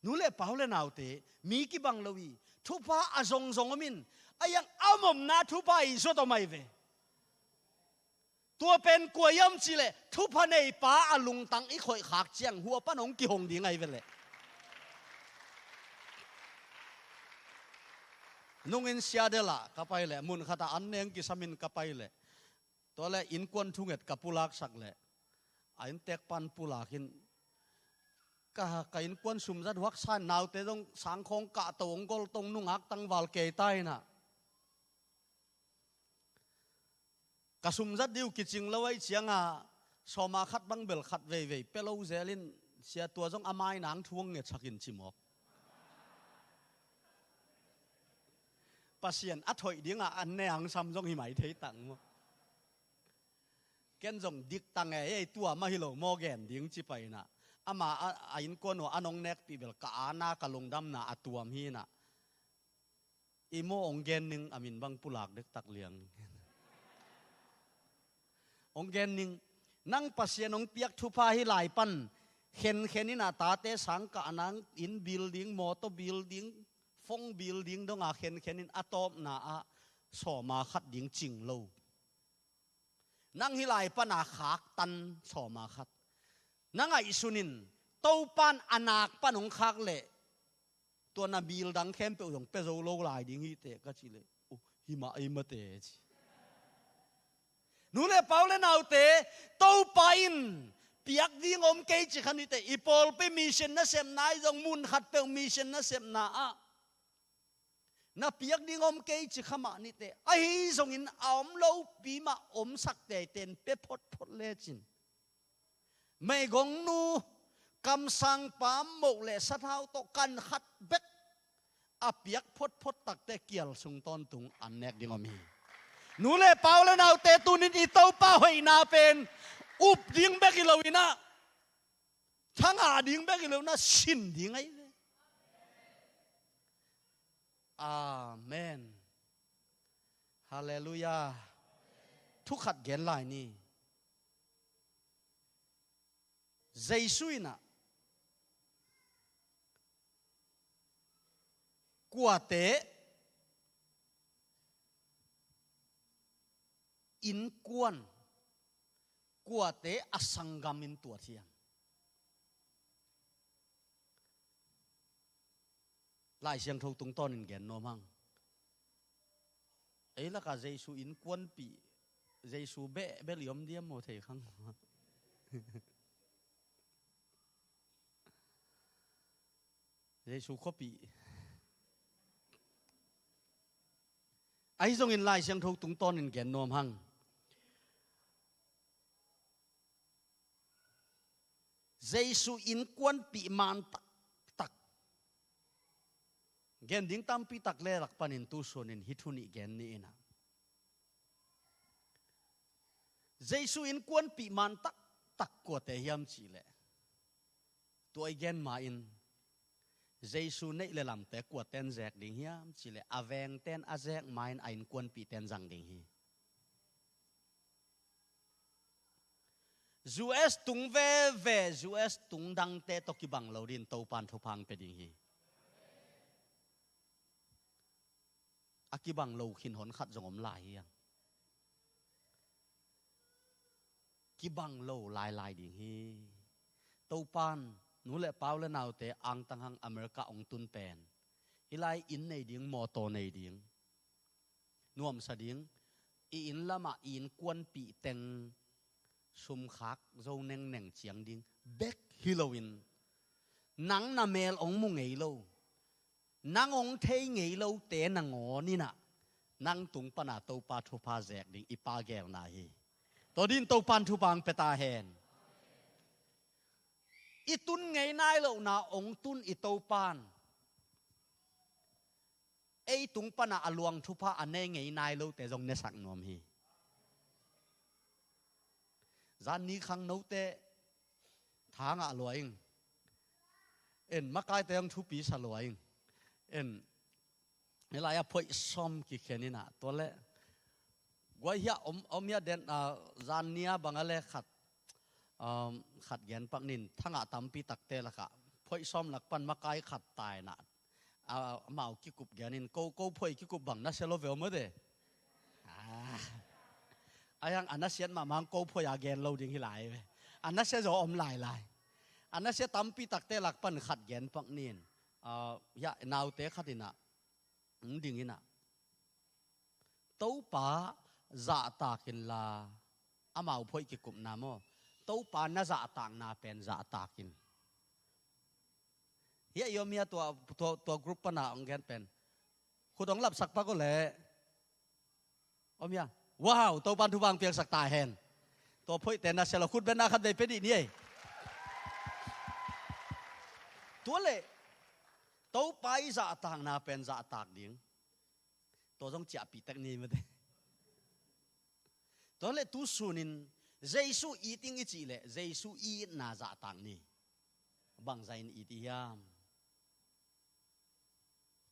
Nu le pa u le naute, mi kibang lo hi. Thupha a zongzong om in, a hiang a om omna thupha i zot om ahi ve. Tua pen kua hiam cih leh, thupha neipa a lungtang i khoih khak ciang hua pan hong kihong ding ahi ve leh. Nungin Seattle ah ka pai leh, mun khatah an neng kisam in ka pai leh, tua leh innkuan thunget ka pulaksak leh, a inntek pan pulak in, ka, ka innkuan sumzat huaksa in, naute zong sangkhawng kahto, hong golto, nungak tangval kei ta in ah. Ka sumzat ding uh kicing lo ahih ciangah, sawma khat bang bel khat veivei pia lo zel in, sia, tua zong a mai nang thu hong ngetsak in ci mawk. Pasian a thoih dingah an ne hangsam zong hi mai thei tang maw. Ken zong dik tang e, ei, tua mah hi lo maw gen ding ci pai in ah. Ama a, a innkuan uh a nong nekpih bel ka ana, ka lungdamna a tuam hi in ah. I maw, hong gen ning, a min bang pulak dektak liang. Hong gen ning, nang Pasian hong piak thupha hih lai pan khenkhen in ah, tate sang kah nang, inn building, mawtaw building, phone building dongah khenkhen in, a tawpna ah sawma khat ding cing lo. Nang hih lai pana khaktan sawma khat. Na ngaihsun in, Topan a nak pan hong khak leh, tua na bil dang khempeuh zong pia zo lo lai ding hi teh ka cih leh, uh, hi mah ei mate ci. Nu le pa u le naute, Topa in piak ding om kei ci kha ni teh, i pawlpi mission nasepna ahi zong, mun khatpeuh mission nasepna ah na piak ding om kei ci kha mah ni teh, ahi zongin a om lopi mah omsak teitei in pia photphot lecin. Meigongnu, kamsangpa moh le sathau tawh kan khat bek a piak photphot takte kial sung tawntung an nek ding om hi. Nu le pa u le naute, tunin i Topa hoihna pen up ding bek hi lo in ah, thangah ding bek hi lo in ah, sin ding ahi ve. Amen. Halleluiah. Thu khat gen lai ni. Jesu in ah kuate innkuan, kuate a sanggam in tuat hiam? Lai Siangtho tungtawnin gen nuam hang. Ei lakah Jesu innkuanpih, Jesu beh bel i om diam maw, thei khang. Jesu khuapih. Ahi zongin Lai Siangtho tungtawnin gen nuam hang. Jesu innkuanpih man taktak. Gen ding tampi tak le lak panin tu sunin hih thu nih gen ni in ah. Jesu innkuanpih man taktak kuate hiam cih leh, tua i gen ma-in, Jesu neih le lamte kuaten zek ding hiam cih leh a vengten a zek ma-in a innkuanpihten zang ding hi. U S tung veve, U S tung dangte tawh kibang lo dingin Topan thupha hong pia ding hi. A kibang lo khin hon khat zong om lai hi hang. Kibang lo lailai ding hi. Topan nu le pa, u le naute angtang hang America hong tun pen, hih lai inn nei ding, mawtaw nei ding, nuamsa ding, i inn lamah i innkuanpih teng sumkhak zo nengneng ciang ding bek hi loin, nang na mel hong mu ngei lo, nang hong thei ngei lote nangawn in ah, nang tung pana Topa thupha zek ding i Pa geelna hi. Tua dingin Topan thupha hong pia ta hen. I tun ngei nai lohna hong tun i Topan ei tung pana a luang thupha a ne ngei nai lote zong nesak nuam hi. Zanni khangnote tha ngah lua ing. En, makaite hong thupi sa lua ing. En, hih lai-ah phoih sawm kikhen in ah, tua leh guai hiah om, om hiah den, ah, zanni-a bang a le khat, um, khat gen pak ning, tha ngah tampi takte lakah phoih sawm lak pan makai khat tai in ah, a, amau kikup gen in, ko, ko phoih kikup bang nasia lo ve om a de. Ah. A hiang a nasiat mahmah hang ko phoih a gen lo ding hi lai ve. A nasia zaw om lailai. A nasia tampi takte lak pan khat gen pak ning. Ah, hiah naute khat in ah, hong ding in ah, Topa zahtak inla, amau phoih kikupna maw, Topa na zahtakna pen zahtak in. Hiah i om hiah tua, tua, tua group pana hong gen pen, khut hong lapsak pak uh leh. Om hiah. Wow, Topan thupha hong piaksak ta hen. Tua phoihte nasia lo, khut beng na khat vei pia dih ni ei. Tua leh Topa i zahtakna pen zahtak ding. Tua zong ciahpih tek ni mate. Tua leh tu sunin Jesu it ing i cih leh Jesu i itna zahtak ni. Bangzah in it i hiam?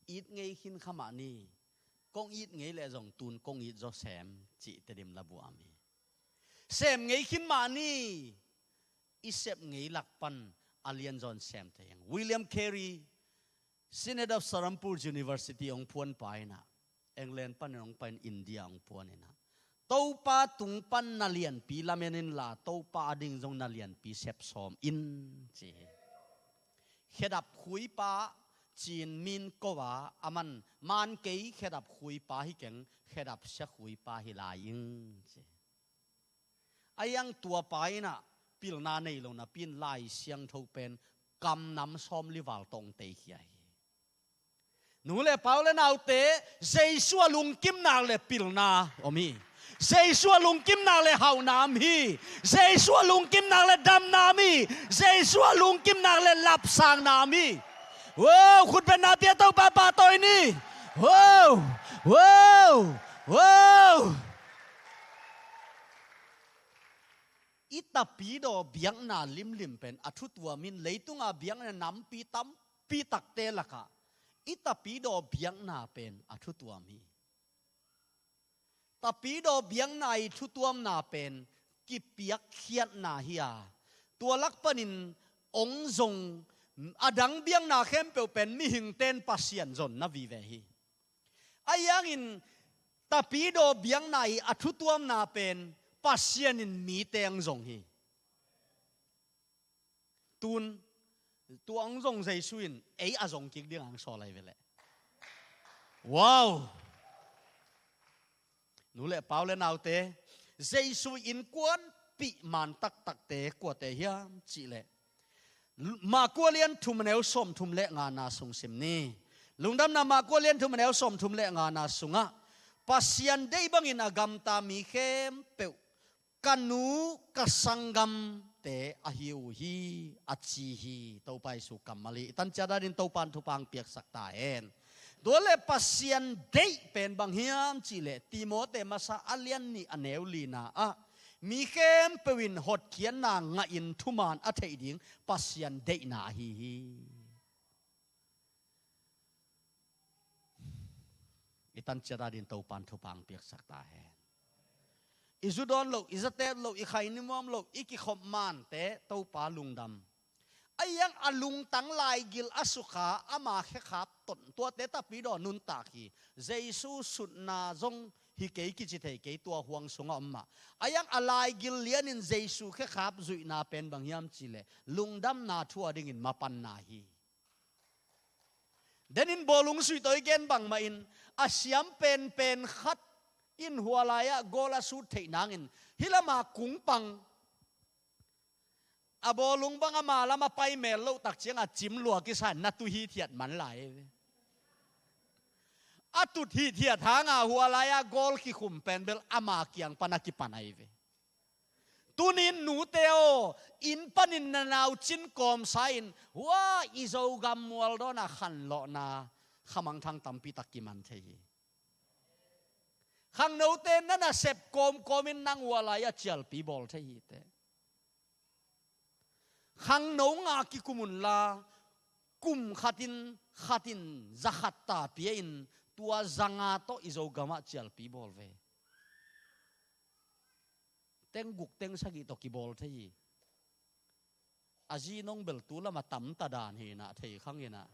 It ngei khin kha mah ni. Kong it ngei leh zong tun kong it zaw sem cih Tedim labuam hi. Sem ngei khin mah ni. I sep ngei lak pan a lianzaw in sem thei ing. William Carey, Synod of Serampore University hong phuanpa in ah, England panin hong pai in India hong phuan in ah, Topa tung pan na lianpi lamen inla, Topa ading zong na lianpi sep sawm in, ci hi. Khedap khuipa, Chin min ko a, aman man kei khedap khuipa hi keng, khedap sia khuipa hi lai ing, ci hi. A hiang tuapa in ah pilna nei lo napi in Lai Siangtho pen kam nam sawmli val tawh hong teikhia hi. Nu le pa, u le naute, Jesu a lungkim nak leh pilna om hi. Jesu a lungkim nak leh hauhna om hi. Jesu a lungkim nak leh damna om hi. Jesu a lungkim nak leh lapsangna om hi. Wow, khut beng na pia Topa pahtawi ni. Wow, wow, wow. I tapidaw biakna limlim pen a thutuam in, leitunga biakna nampi tampi takte lakah i tapidaw biakna pen a thutuam hi. Tapidaw biakna i thutuamna pen kipiakkhiatna hi a, tua lak panin hong zong a dang biakna khempeuh pen mihingte in Pasian zonna vive hi. A hiangin tapidaw biakna i a thutuamna pen Pasian in mite hong zong hi. Tun, tua hong zong Jesu in ei a zong kik ding hong sawl lai ve leh. Wow! Nu le pa, u le naute, Jesu innkuanpih man taktakte kuate hiam cih leh, Marku a lian thum, a neu sawmthum le ngana sung sim ni. Lungdamna Marku a lian thum, a neu sawmthum le ngana sungah, Pasian deih bangin a gamta mi khempeuh ka nu, ka sanggamte ahi uh hi, a ci hi. Topa Jesu kammal hi. I tan ciat a dingin Topa in thupha hong piaksak ta hen. Tua leh Pasian deih pen bang hiam cih leh Timote masa a lian nih, a neu lina ah, mi khempeuh in hotkhiatna ngahin thuman a theih ding Pasian deihna ahi hi. i tanciat adingin Topan thupha piaksak ta hen. I zu dawn loh, i zatet loh, i khaini muam loh, i kikhop mante Topa lungdam. Ahi hang a lungtang laigil a sukha ama khekhap ton, tuate takpi dawn nuntak hi. Jesu sutna zong hi kei kici thei kei, tua huang sungah om mah. Ahi hang a laigil lianin Jesu khekhap zuihna pen bang hiam cih leh lungdamna thu adingin mapanna hi. Denin bawlung sui tawh i gen bangmah in, a siam penpen khat in hua lai-ah goal a sut theih nangin hih lama kungpang, a bawlung bang ama lam a pai mel loh tak ciangah cim lua kisa in na tu hithiat man lai ve. A tut hithiat hanga hua lai-ah goal kikhum pen bel ama kiang pan a kipan ahi ve. Tunin nute aw, inn panin na naucin kawmsa in, hua i Zogam mual dawnah khanlawhna khamangthang tampi tak kiman thei hi. Khangnote na nasep kawmkawmin nang hua lai-ah cialpi bawl thei hi teh. Khangno nga kikum unla, kum khatin, khatin za khat ta pia in, tua za nga tawh i Zogamah cialpi bawl ve. Teng guk teng sagih tawh kibawl thei hi. A zi nong bel tu lamah tamta dan hi inah, thei khang inah.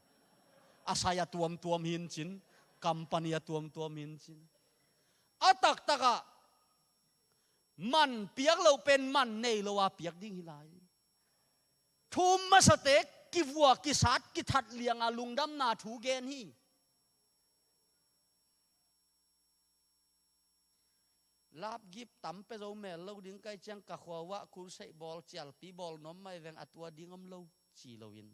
A sai a tuamtuam hi in cin, company a tuamtuam hi in cin. A taktakah man piak loh pen man nei lo a piak ding hi lai. Thum masate kivua kisat kithat lianga lungdamna thu gen hi. Lapgip tam pia zo mel lo ding ka hih ciang ka khua uah crusade bawl, cialpi bawl nuam mah hi veng, a tua ding om lo ci loin,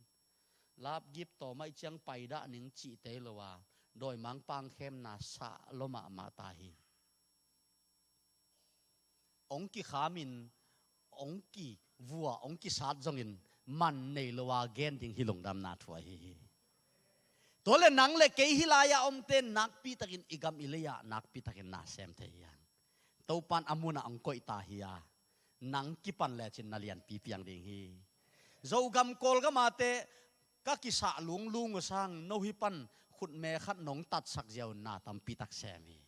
lapgip tawm ahih ciang paidah ning cihte hi lo a, dawimangpa khemna sah lua mahmah ta hi. Hong kikhamin, hong kivua, hong kisat zongin man nei lo a gen ding hi lungdamna thu ahi hi. Tua le nang le kei hih lai-a omte nakpitakin i gam i lei-ah nakpitakin na sem thei hi hang. Topan a munah hong koih ta hi a, nang kipan lecin na lianpi piang ding hi. Zogam Kawlgam ate ka kisah lunglung uh sang, no hih pan khutme khat nong tatsak ziau na tampi tak sem hi.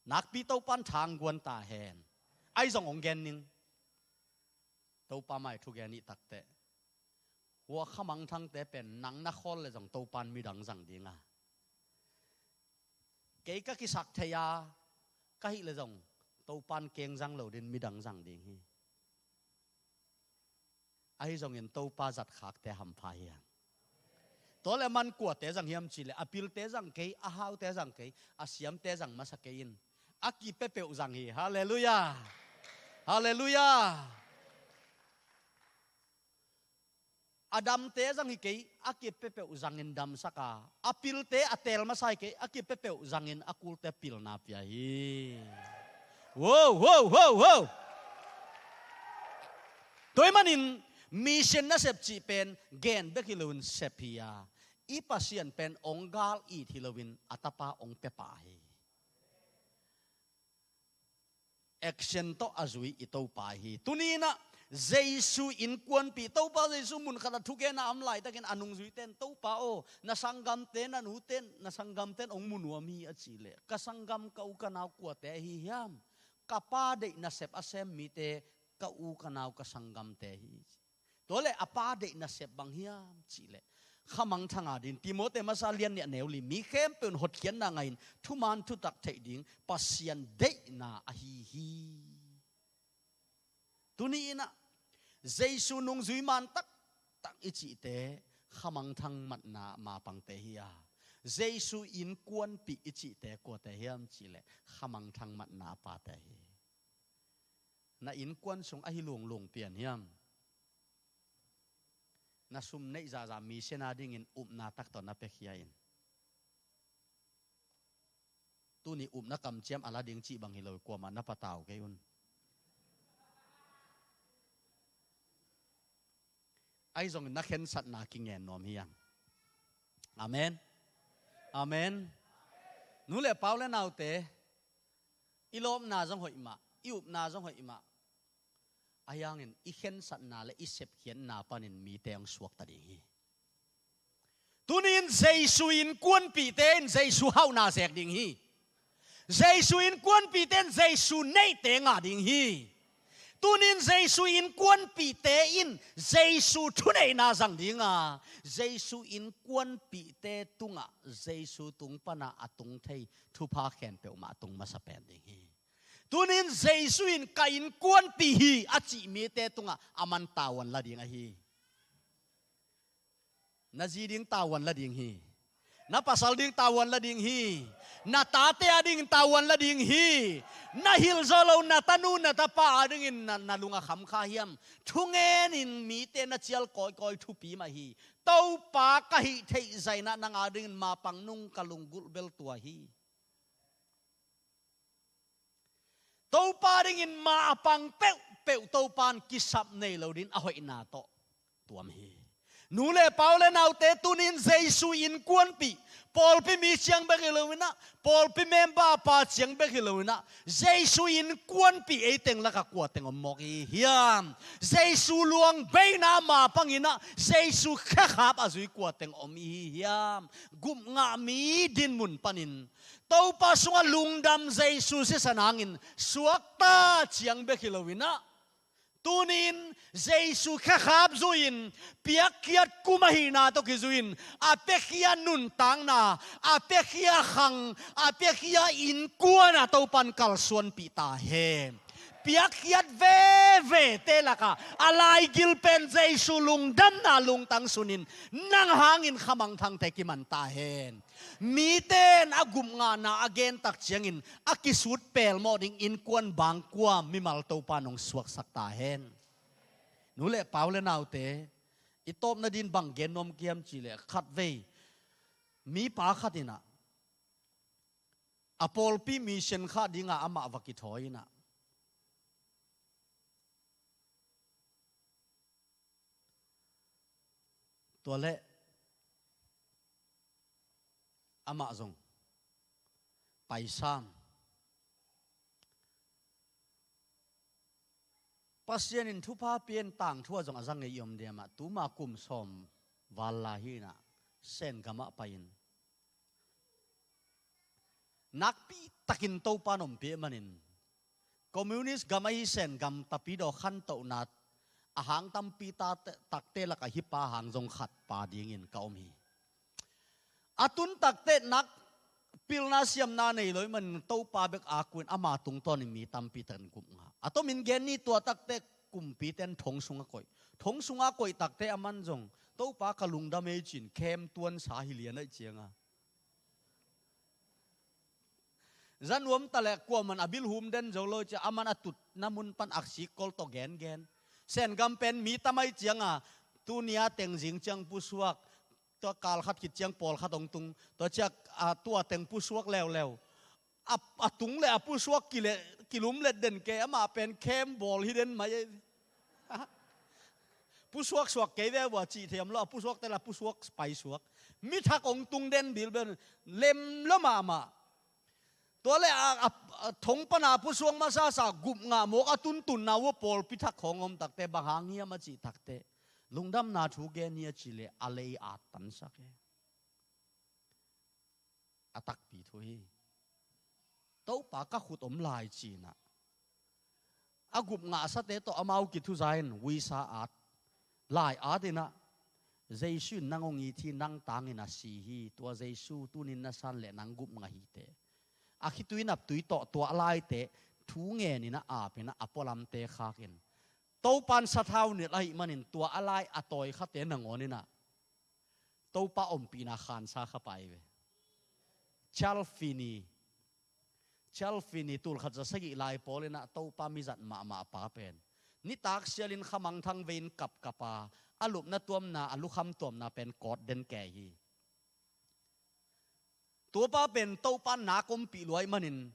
Nakpi Topan thangguan ta hen. Ahi zong hong gen ning. Topa mai thugen i hih takteh, hua khamangthangte pen nang na khawl le zong Topan midang zang ding a, kei ka kisak thei a ka hih le zong Topan keng zang lo din midang zang ding hi. Ahi zongin Topa zatkhakte hampha hi hang. Tua le man kuate zang hiam cih leh, a pilte zang kei, a haute zang kei, a siamte zang masa kei in, a kipepeuh zang hi. Halleluiah. Halleluiah. A damte zang hi kei, a kipepeuh zangin damsak a, a pilte a teel masa hi kei, a kipepeuh zangin a kulte pilna pia hi. Wow, wow, wow, wow. Tua ahih manin mission nasep cih pen gen bek hi loin sep hi a, i Pasian pen hong gal it hi loin a Tapa hong pia pah hi. Action tawh a zui i Topa hi. Tuni inah Jesu innkuanpih, Topa Jesu mun khatah thugenna a om laitakin a nungzuite in, Topa aw, na sanggamte, na nute, na sanggamte in hong mu nuam hi a cih leh, ka sanggam, ka u ka nau kuate ahi hiam? Ka Pa deih nasep a sem mite ka u ka nau ka sanggamte hi. Tua le a Pa deih nasep bang hiam cih leh, khamangthang adingin Timote masa lian nih a neu li, mi khempeuh in hotkhiatna ngah in thuman thutak theih ding Pasian deihna ahi hi. Tuni inah Jesu nungzui man taktak i cihte, khamangthang matna mapangte hi a, Jesu innkuanpih i cihte kuate hiam cih leh, khamangthang matna pate hi. Na innkuan sung ahi lunglung pian hiam? Na sum neih zahzah mission adingin upna tak tawh na piakhia in. Tuni upna kamciam a la ding cih bang hi lo, kuamah na patau kei un. Ahi zongin na khensatna kingen nuam hi hang. Amen. Amen. Nu le pa, u le naute, i lawpna zong hoih mah, i upna zong hoih mah. Ahi hangin i khensatna le i sepkhiatna panin mite hong suakta ding hi. Tuni-in Jesu innkuanpihte in Jesu hauhna zek ding hi. Jesu innkuanpihte in Jesu neihte ngah ding hi. Tunin Jesu innkuanpihte in Jesu thuneihna zang ding a, Jesu innkuanpihte tungah Jesu tung pana a tung thei thupha khempeuh mah tung masa pen ding hi. Tunin Jesu in ka innkuanpih hi a cih mite tungah aman tavuan la ding ahi. Na zi ding tavuan la ding hi. Na pasal ding tavuan la ding hi. Na tate a dingin tavuan la ding hi. Na hilh zo lo na tanu na tapa a dingin na, na lung a kham kha hiam? Thungen in mite na cial kawikawi thupi mah hi. Topa ka hih theih zainah nang a dingin mapang nung ka lunggulh bel tua hi. Topa dingin ma a pang peuhpeuh Topa in kisap nei lo dingin a hoihna tawh tuam hi. Nu le pa u le naute, tunin Jesu innkuanpih, pawlpi mi ciang bek hi loinah, pawlpi member pa ciang bek hi loinah, Jesu innkuanpih eiteng lakah kuateng om mawk hi hiam? Jesu luang beina ma panginah Jesu khekhap a zui kuateng om hi hiam? Gupngah mi dinmun panin Topa sungah lungdam Jesu sisan hangin suakta ciang bek hi loinah, tunin Jesu khekhap zui-in, piakkhiat kum ahihna tawh kizui-in, a piakhia nuntakna, a piakhia khang, a piakhia innkuan a Topa in kalsuanpih ta hen. Piakkhiat vevete lakah a laigil pen Jesu lungdamna lungtang sunin, nang hangin khamangthangte kiman ta hen. Mite in a gupngahna a gen tak ciangin a kisut pelmawh ding innkuan bangkua mimal Topa in hong suaksak ta hen. Nu le pa u le naute, i tawpna dingin bang gen nuam ka hiam cih leh, khatvei mipa khat inah a pawlpi mission khah dingah amah va kithawi inah, tua leh amah zong paisam. Pasian in thupha pia-in tangthu ah zong a za ngei i om diam ah, tuma kum sawm val lai hi inah Sen gamah pai-in, nakpi takin Topa in ompih manin, communist gam ahi Sen gam tapidaw khantohna a hang tampi ta-, takte lakah hih pa hang zong khat pa dingin ka om hi. A tun takte nak pilna siamna nei lo ahih manin Topa bek a kuin ama tungtawnin mi tampi takin gupngah. A tomin gen ni, tua takte kumpite in thong sungah koih. Thong sungah koih takte aman zong, Topa ka lungdam ei ci-in khem tuansa hi lian ahih cianga, za nuam ta leh kuaman a bilhum den zo lo cia, aman a tutna mun pan aksik kol tawh gengen. Sen gam pen mi tam ahih cianga, tuni-a teng zing ciang pusuak, tua kal khat khit ciang pawlkhat hong tung, tua ciang, a, tua teng pusuak leuleu. A, a tung le a pusuak kile-, kilumlet den kei, amah pen khem bawl hi den mai. Pusuak suak kei ve vua cih thei om lo, a pusuakte la pusuak paisuak. Mi thak hong tung den bilbel, lem lo mahmah. Tua le a, a, a thong pana pusuak masasa gupngah mawk a tuntunna uh a pawlpi thak khawng om takte, bang hang hiam a cih takte, lungdamna thu gen hi a cih leh a lei at tansak e. A takpi thu hi. Topa ka khut om lai ci-inah, a gupngahsate tawh amau kithuza in, uisa at, lai at inah, Jesu in nang hong it hi, nang tangin a si hi, tua Jesu tunin na san leh nang gupngah hi teh. A khitui naptui tawh tua a laite thu ngen inah, ap inah, a pualamte khak in, Topa in sathau nilh ahih manin tua a lai a tawi khate nangawn inah Topa ompihna khansa kha pai ve. Charles Finney, Charles Finney, tulkhat za sagih lai pawl inah Topa mizat mahmah pa pen, nitak sialin khamangthang vei-in kapkap a, a lupna tuamna, a lukham tuamna pen kawt den kei hi. Tuapa pen Topa in nak ompih lua ahih manin,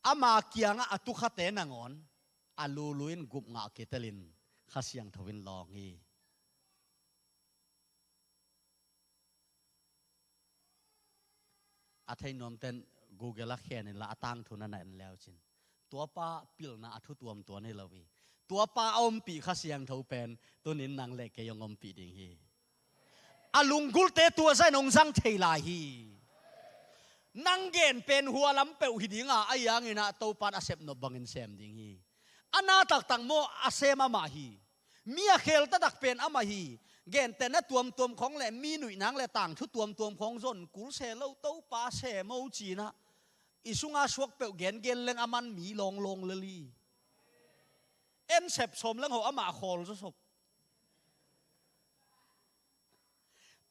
ama kiangah a tukhate nangawn a lulu in gupngah kitelin Kha Siangtho in lawng hi. A thei nuamten Google ah khen inla, a tangthu na na en leucin, tuapa pilna a thu tuamtuam hi lo hi. Tuapa a ompih Kha Siangtho pen tunin nang le kei hong ompih ding hi. A lunggulte tua zah in hong zang thei lai hi. Nang gen pen hua lam peuh hi dinga, a ianginah Topan a sepnop bangin sem ding hi. A na taktak maw, a sem amah hi. Mi a khel taktak pen amah hi. Gentehna tuamtuam khawng le mi nuihnang le tangthu tuamtuam khawng zon kul se lo, Topa sem o cinah i sunga suak peuh gengen leng a man mi lawnglawng lel hi. En sep sawm leng ho amah khawl zawsop.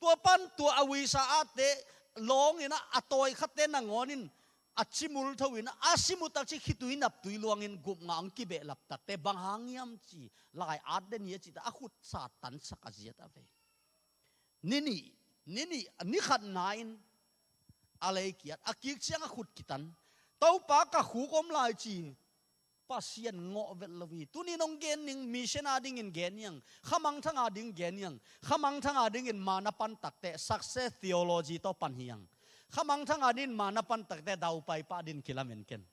Tua pan tua a uisa ahte lawnginah a tawi khatte nangawnin a cimul thoinah a simu takci khitui naptui luangin gupngah ang kibehlap takte bang hang hiam ci, lai at den hi a cita a khut sa tansak a ziat a vei. Ni nih, ni nih, ni khatna in a lei kiat, a kik ciang a khut kitan. Topa ka khuk om lai ci, Pasian ngawh vet lo hi. Tunin hong gen ning, mission a dingin gen hiang. Khamangthang a ding gen hiang. Khamangthang a dingin mana pan takte, success theology tawh pan hiang. Khamangthang a dingin mana pan takte, daupai pah din kilamen ken.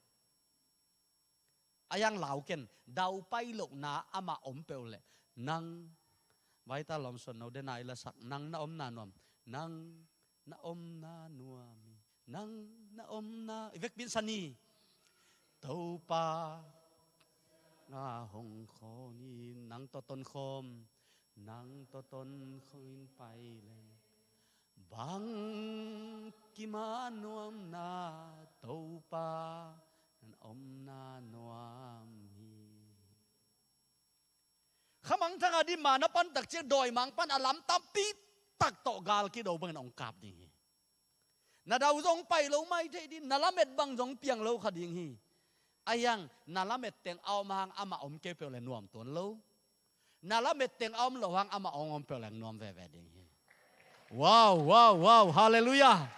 A yang lau ken, daupai lohna amah om peuh leh. Nang, vaita lawmson no dena i lasak, nang na omna nuam. Nang na omna nuam hi. Nang na omna, i vekpi in sa ni. Topa nga hong khawm hi, nang tawh tonkhawm, nang tawh tonkhawm in pai leng. Bang kimah nuamna Topa na omna nuam hi. Khamangthang a dingin mana pan takciang dawimang pan a lam tampi tak tawh gal kido bangin hong kap ding hi. Na dau zong pai lo mai thei ding, na lamet bang zong piang lo kha ding hi. A hiang, na lamet teng a om hang amah om kei peuh le nuam tuan lo. Na lamet teng a om lo hang amah hong om peuh leng nuam veve ding hi. Wow, wow, wow, halleluiah.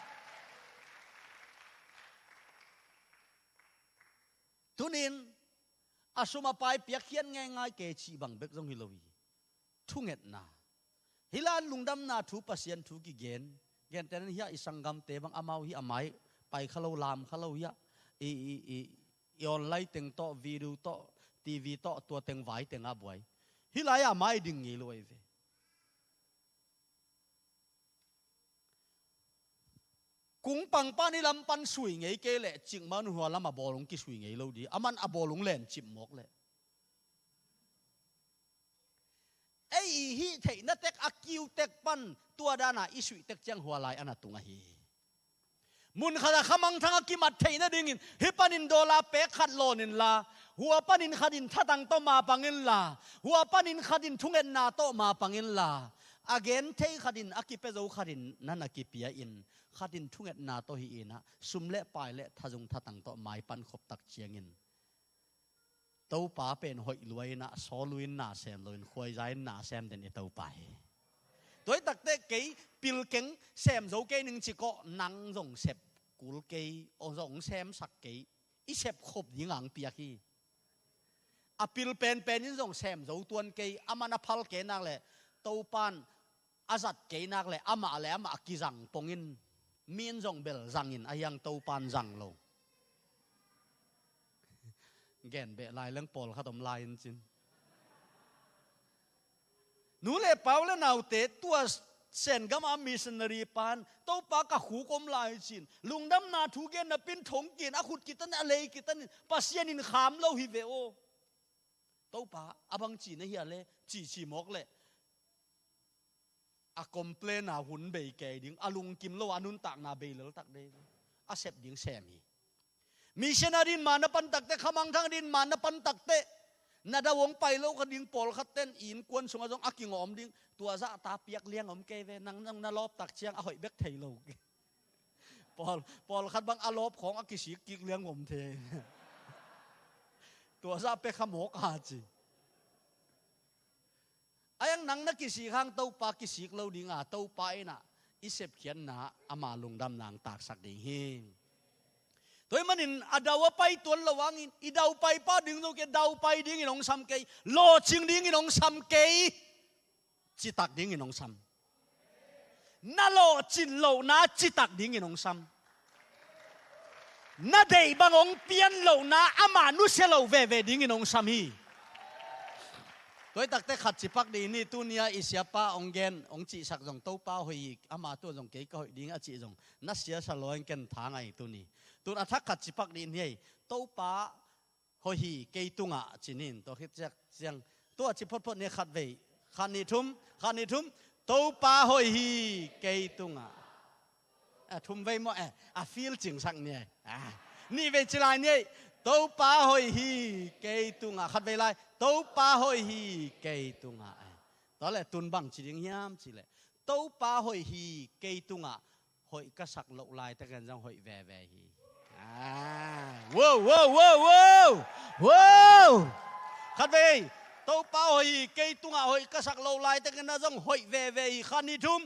Tunin a sum a pai piakkhiat ngeingai kei cih bang bek zong hi lo hi. Thungetna. Hih lai-ah lungdamna thu, Pasian thu kigen. Gentehna in hiah i sanggamte bang amau hih a mai pai kha lo, lam kha lo hiah. I, i, i, i online teng tawh, video tawh, TV tawh, tua teng vai teng a buai. Hih lai-ah a mai ding ngei lo ahi ve. Kung pangpan i lam pan sui ngei kei leh, cikmah un hua lam a bawlung kisui ngei lo di. A man a bawlung len cip mawk leh. Ei i hih theihna tek, a kiu tek pan tua dana i suih tek ciang hua lai a na tung ahi hi. Mun khat a khamangthang a kimat theihna dingin hih panin dollar pek khat lawn inla, hua panin khatin thatang tawh mapang inla, hua panin khatin thungetna tawh mapang inla, a gen thei khatin a kipia zo khatin na na kipia in, khatin thungetna tawh hi inah, sum le pai le thazung thatang tawh maipan khop tak ciangin Topa pen hoih lua inah, sawl lua in na sem lo in, khuaiza in na sem den i Topa hi. Tua hi takte kei pil keng sem zo kei ning ci kawh, nang zong sep kul kei, aw zong semsak kei, i sep khop ding ang piak hi. A pil penpen in zong sem zo tuan kei, a man a phal kei nak leh, Topan a zat kei nak leh, amah le amah kizang pongin, min zong bel zangin, a hiang Topan zang lo. Gen beh lai leng pawlkhat om lai in cin. Nu le pa u le naute, tua Sen gam a missionary pan, Topa ka khuk om lai cin, lungdamna thu gen napin thong kin, a khut kitan, a lei kitan, Pasian in kham lo hi ve aw. Topa, a bang ci na hia le, ci ci mawk leh. A complain a hun bei kei ding, a lungkim lo a nuntakna bei lel tak dei. A sep ding sem hi. Missionary in man na pan takte, khamangthang dingin man na pan takte, na dau hong pai lo kha ding, pawlkhat ten innkuan sungah zong a kingawm ding, tua zah ta piak liang om kei ve, nang zong na lawp tak ciang a hoih bek thei lo. Pawl, pawlkhat bang a lawp khawng a kisik kik liang om thei. Tua zah pek kha mawk a ci. A hiang nang na kisik hang Topa kisik lo dinga, Topa inah i sepkhiatna ama lungdamna ang taksak ding hi. Tua hi manin a dau a pai tuan lo hangin, i daupai pah ding zo kei, daupai dingin hong sam kei, lawhcing dingin hong sam kei, citak dingin hong sam. Na lawhcin lohna citak dingin hong sam. Na deih bang hong pian lohna ama nusia lo veve dingin hong sam hi. Tua hi takte khat cipak dih ni, tuni-a i siapa hong gen, hong cihsak zong Topa hoih hi, ama tua zong kei ka hoih ding a cih zong na siasa law in ken tha ngai tuni. Tun a thak khat cipak dih ni, Topa hoih hi kei tungah ci ni, tua khit ciang, tua ci photphot ni khat vei, khat nih thum, khat nih thum, Topa hoih hi kei tungah. A thum vei maw, eh, a feel cingsak ni ei. Ah, nih vei ci lai ni ei. Topa hoih hi kei tungah. Khat vei lai. Topa hoih hi kei tungah. Eh. Tua leh tun bang ci ding hiam cih leh, Topa hoih hi kei tungah. Hoih ka sak loh laitakin zong hoih veve hi. Ah. Wow, wow, wow, wow. Wow. Khat vei. Topa hoih hi kei tungah hoih ka sak loh laitakin zong hoih veve hi. Khat nih thum.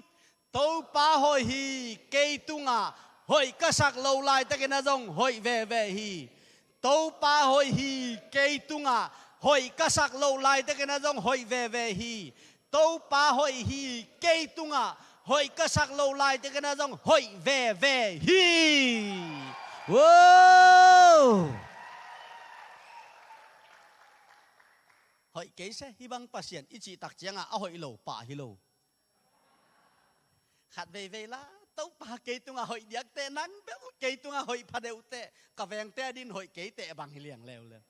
Topa hoih hi kei tungah hoih ka sak loh laitakin zong hoih veve hi. Topa hoih hi kei tungah hoih ka sak loh laitakin zong hoih veve hi. Topa hoih hi kei tungah hoih ka sak loh laitakin zong hoih veve hi. Wow! Hoih kei se, hih bang Pasian i cih tak ciangah a hoih lo pah hi lo. Khat veivei la, Topa kei tungah hoih diak teh, nang bel kei tungah hoih pha deuh teh, ka vengte a din hoih kei teh bang hi liang leuleu.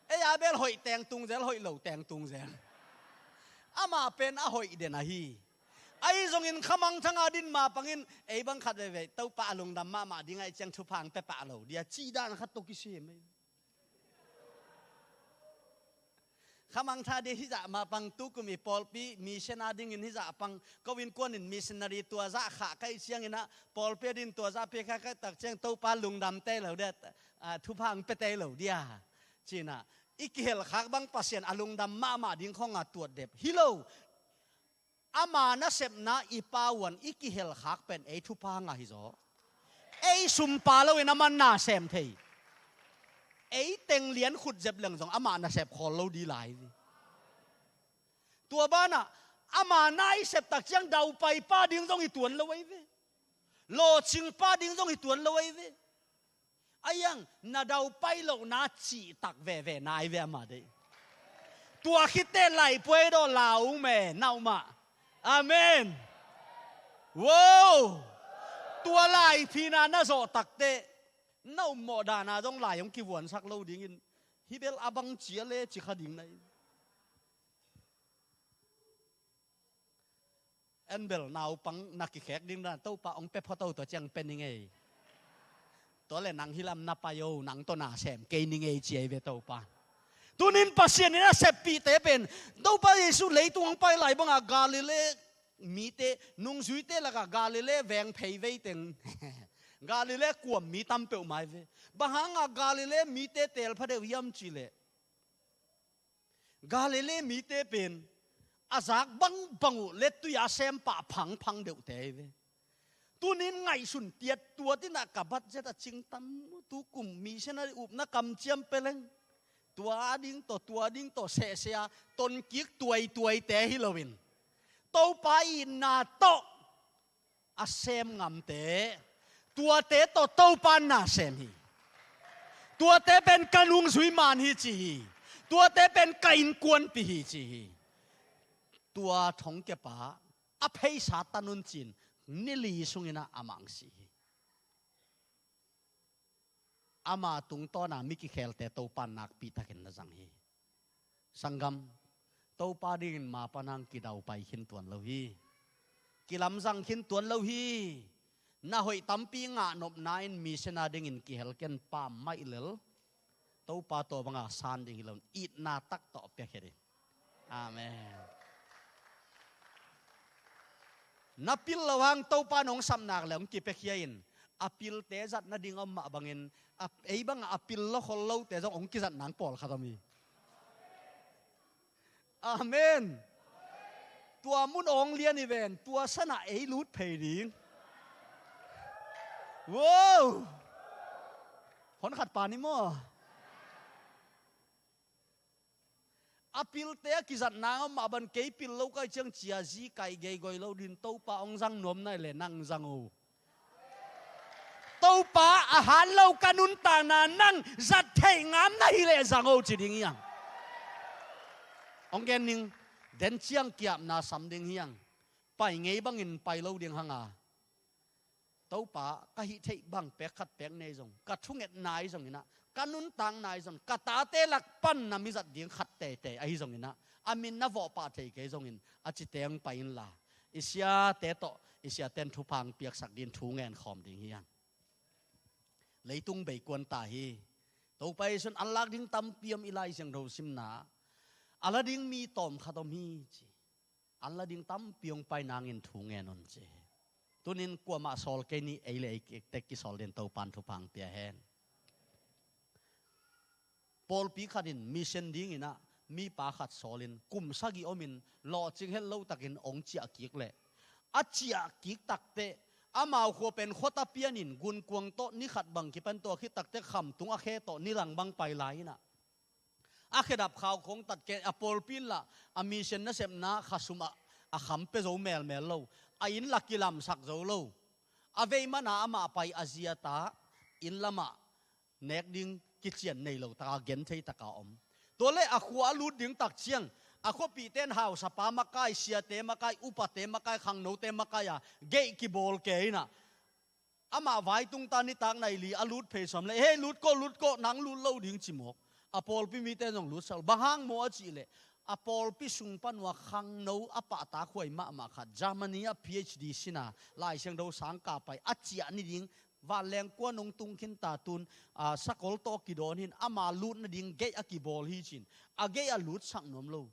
Ei a bel hoih teng tung zel, hoih lo teng tung zel. Ama pen a hoih den ahi. Ahi zongin khamangthang a din ma pangin, ei bang khat veivei, Topa a lungdam mahmah ding ahih ciang thupha hong pia pah lo dia, cih dan khat tawh kisem ei. Khamangthang ding hih zah ma pang tukum i pawlpi, mission a dingin hih zah pang, ko innkuan in missionary tua zah khah ka hih ciangin ah, pawlpi a dingin tua zah pia khah ka hih tak ciang Topa lungdam tei lo dia, ah, thupha hong pia tei lo dia. Ci-in ah, i kihelkhak bang Pasian a lungdam mahmah ding khawng a tuat dep. Hi lo, ama nasepna i pau-in i kihelkhak pen ei thupha ngah hi zaw. Ei sumpa loin aman na sem thei. Ei teng lian khut zep leng zong amah nasep khawl lo ding lai hi. Tua banah ama na i sep tak ciang daupaipa ding zong hi tuan lo ahi ve. Lawhcingpa ding zong hi tuan lo ahi ve. A iang na daupai lohna cihtak veve nai ve ama deih. Tua khitteh laipuai daw lau me na um ah. Amen. Wow. Tua laiphina na zawh takteh na ummawh dana zong lai hong kivuansak lo dingin, hih bel a bang cia le ci kha ding na hi. En bel naupang na kikhek ding dan Topa hong pia phot o, tua ciang pia ning ei. Tua le nang hih lam na pai o, nang tawh na sem kei ning ei ci ahi ve Topa. Tunin Pasian in a seppihte pen Topa Jesu leitung hong pai lai bangah Galilee mite, nungzuite lakah Galilee veng phei vei teng Galilee kuam mi tam peuhmah hi ve. Bang hangah Galilee mite teel pha deuh hiam cih leh, Galilee mite pen a zak bangbang uh le tui-a sem pah phangphang deuhte hi ve. Tunin ngaihsun tiat tuat in ah ka budget a cingtam, tukum missionary upna kamciam pia leng, tua ding tawh, tua ding tawh sehseh a tonkik tuaituaite hi loin, Topa itna tawh a sem ngamte, tuate tawh Topa na sem hi. Tuate pen ka nungzui man hi ci hi. Tuate pen ka innkuanpih hi ci hi. Tua thongkiapa a pheisa tan un ci-in ni li sungin ah amah hong si hi. Ama tungtawna mi kikhelte Topa in nakpi takin na zang hi. Sanggam, Topa dingin ma pan hang kidaupai khin tuan lo hi. Kilamzang khin tuan lo hi. Na hoih tampi ngahnopna in mission a dingin kihel ken pam maih lel, Topa tua banga san ding hi lo in itna tak tawh piakhia ding. Amen. Na pil lo hang Topa in hong sap nak le hong kipiakhia in, a pilte zat nading om mah bangin, a, ei bangah a pil lo khol lote zong hong kizat nang pawlkhat om hi. Amen. Tua mun awng lian hi ven, tua sanah ei lut phei ding. Wow! Hon khat pa ni maw? A pilte a kizat nang om mah ban, kei pil lo kai ciang cia zi kai geigoi lo din, Topa hong zang nuam nai le nang zang o. Topa a hat lo ka nuntakna nang zat theih ngam na hi leh zang o ci ding hi hang. Hong gen ning. Den ciang kiapna sam ding hi hang. Pai ngei bangin pai lo ding hang a, Topa, ka hih theih bang pek khat pek nei zong, ka thungetna ahi zongin ah, ka nuntakna ahi zong, ka tate lak pan na mi zat ding khat teitei ahi zongin ah, a min na vawh pah thei kei zongin, a citeng pai inla, i siate tawh, i siaten thupha piaksak ding thu ngen khawm ding hi hang. Leitung bei kuan ta hi. Topa Jesuh in an lak ding tampi om, i Lai Siangtho simna, a la ding mi tawmkhat om hi ci. An la ding tampi hong pai nangin thu ngen un ci. Tunin kuamah sawl kei ni, ei le ei kiktek kisawl dingin Topa in thupha pia hen. Pawlpi khat in mission dingin ah mipa khat sawlin kum sagih omin lawhcing het lo takin hong ciah kik leh, a ciah kik takteh amau khua pen khuata pianin gunkuang tawh ni khat bang kipan tua khit takteh khamtung a khe tawh ni lang bang pai lai in ah, a khedap khau khawng tat kei, a pawlpi in lah a mission nasepna khasum ah a kham pia zo melmel lo, a inn lah kilamsak zo lo. A vei mana amah pai a zia ta inn lamah nek ding kician nei lo taka genthei taka om. Tua le a khua a lut ding tak ciang, a khuapihte in hausapa makai, siate makai, upate makai, khangnote makai a geih kibawl kei in ah, amah vaitung ta nitak nai li a lut phei sawm le, "Hei, lut kawh, lut kawh, nang lut lo ding," ci mawk. A pawlpi mite zong lut sak lo. Bang hang maw a cih leh, a pawlpi sung pan ua khangno a pahtak huai mahmah khat, Germany a P H D sin a, Lai Siangtho sang kah pai, a ciah ni ding, vanleng kuan hong tung khin ta tun, a, sakol tawh kidawn hi in, ama lut nading geih a kibawl hi ci in, a geih a lut sak nuam lo.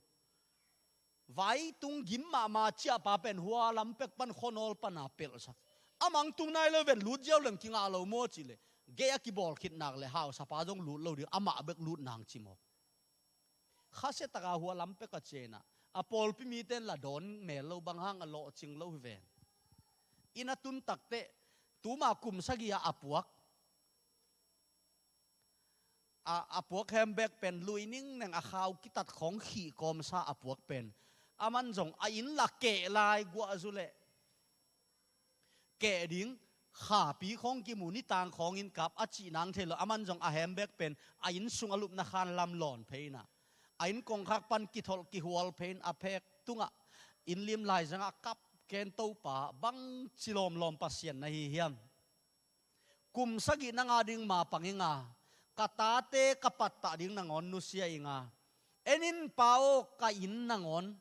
Vaitung gim mahmah ciahpa pen hua lam pek pan khuanawl pana pelhsak. A mang tung nai lo ven, lut ziau leng kingah lo maw cih leh, geih a kibawl khit nak leh hausapa zong lut lo ding, amah bek lut nang ci mawk. Khasia taka hua lam pek a ciah in ah, a pawlpi mite in lah dawn mel lo, bang hang a lawhcing lo hi ven. Inn a tun takteh, tuma kum sagih a a puak, a, a puak handbag pen lui ningneng, a khau kitat khawng khih kawmsa a puak pen, aman zong a inn lah keh lai guah zu leh, keh ding, khapi khawng kimu, nitang khawng inn kap a cih nang thei lo, aman zong a handbag pen a inn sung a lupna khan lam lawn phei in ah, a inn kongkhak pan kitholh kihual phei in, a phek tungah inn lim laizangah kap ken, "Topa, bangci lawmlawm Pasian na hi hiam? Kum sagih nang a ding mapang ing a, ka tate ka pattah ding nangawn nusia ing a, en in Pa aw, ka inn nangawn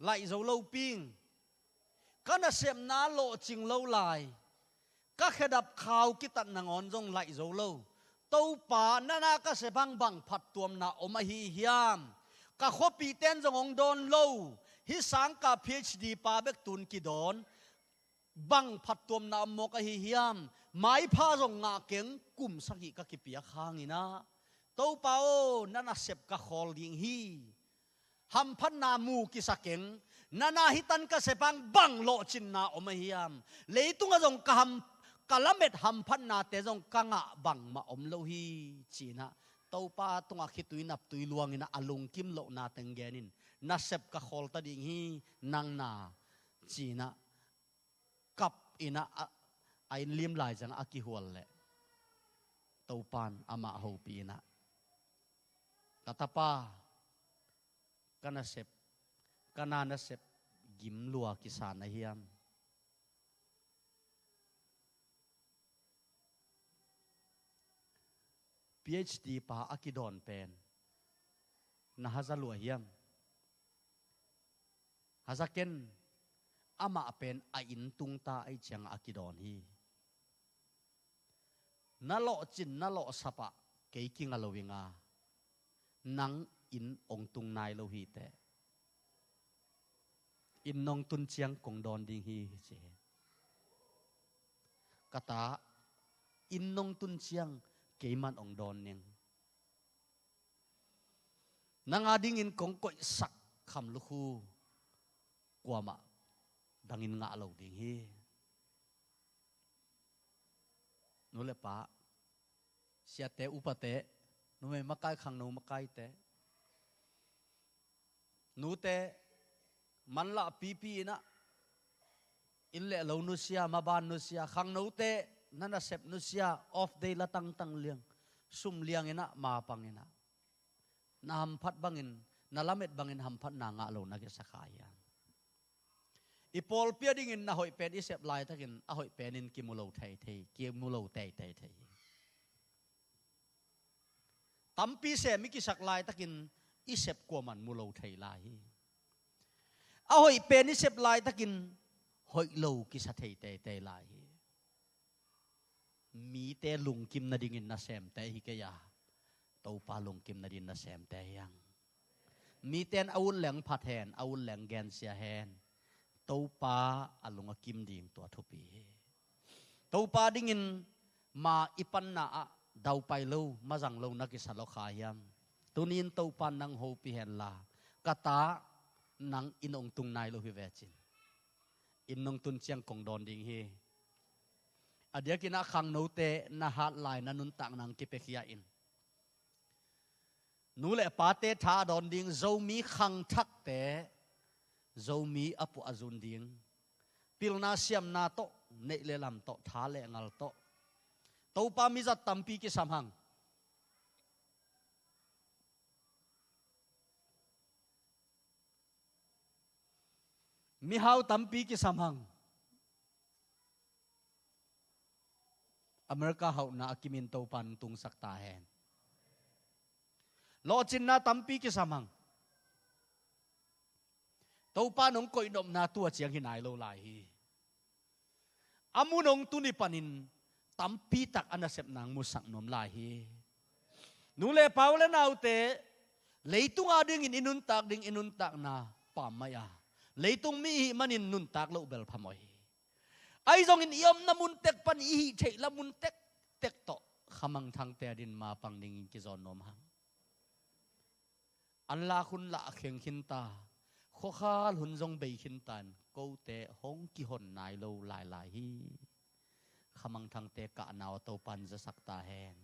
laih zo lo ping. Ka nasepna lawhcing lo lai, ka khedap khau kitat nangawn zong laih zo lo. Topa, nana ka sep hang bang phattuamna om ahi hiam? Ka khuapihte in zong hong dawn lo, hih sangkah P H D pa bek tun kidawn, bang phattuamna om mawk ahi hiam? Maipha zong ngah keng, kum sagih ka kipiak hangin ah, Topa aw, na nasep ka khawl ding hi. Hamphatna mu kisa keng, nana hih tan ka sep hang bang lawhcinna om ahi hiam? Leitungah zong ka ham, ka lamet hamphatnate zong ka ngah bangmah om lo hi," ci in ah, Topa tungah khitui naptui luangin ah, a lungkim lohna teng genin, "Nasep ka khawl ta ding hi, nang na," ci in ah, kap in ah, a, a inn lim laizang a kihual leh, Topa in amah hopih in ah, "Ka tapa, ka nasep, ka na nasep gim lua kisa na hiam? P H D pa a kidawn pen na haza lua hiam? Haza ken, amah pen a inn tungta ahih ciangah a kidawn hi. Na lawhcin, na lawhsapah kei kinga lo ing a, nang inn hong tung nai lo hi teh. Inn nong tun ciang kong dawn ding hi," ci hi. "Ka ta, inn nong tun ciang keiman hong dawn ning. Nang a dingin kong koihsak kham lukhu kuamah dangin ngah lo ding hi." Nu le pa, siate, upate, numei makai, khangno makaite, nute, manlah pipi in ah, inn le lo nusia, maban nusia, khangnote, na nasep nusia, off day la tangtang liang, sum liang in ah, mapang in ah, na hamphat bangin, na lamet bangin hamphatna ngah lo na kisa kha hiam? I pawlpi a dingin na hoih pen i sep laitakin a hoih penin kimu lo thei thei, kimu lo teitei thei hi. Tampi sem i kisak laitakin i sep kuaman mu lo thei lai hi. A hoih pen i sep laitakin hoih lo kisa thei teitei lai hi. Mite lungkim nadingin nasemte hi kei a, Topa lungkim nadingin nasemte hi hang. Mite in a ut leng phat hen, a ut leng gensia hen, Topa a lung a kim ding tua thupi hi. Topa dingin ma i panna ah daupai lo, mazang lo na kisa lo kha hiam? Tunin Topa nang hopih henla, ka ta, nang inn hong tung nai lo hi vecin, inn hong tun ciang kong dawn ding hi. A diakin a khangnote na hat lai na nuntak nang kipiakhia in. Nu le pate tha a dawn ding, Zomi khangthakte Zomi a puah a zun ding. Pilna siamna tawh, neih le lam tawh, tha le ngal tawh Topa mizat tampi kisam hang. Mihau tampi kisam hang. America hauhna a kimin Topa nong tungsak ta hen. Lawhcinna tampi kisam hang. Topa nong koihnopna tua ciang hi nai lo lai hi. A mun hong tuni panin tampitak a nasepna hong musak nuam lai hi. Nu le pa u le naute, leitung a dingin i nuntak ding, i nuntakna pammaih a, leitung mi ihih manin nuntak loh bel phamawh hi. Ahi zongin i omna mun tek pan i hih theih la mun tektek tawh khamangthangte a din mapang dingin kizawn nuam hang. An lak hun lah kheng khin ta, khuakhal hun zong bei khin ta in kote hong kihon nai lo lailai hi. Khamangthangte kahna aw Topan zasak ta hen.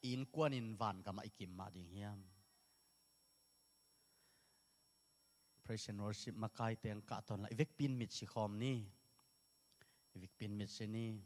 I innkuanin vangam ah i kim mah ding hiam? Praise and worship makaite ang kahtawn la, i vekpin mitsi khawm ni. I vekpin mitsi ni.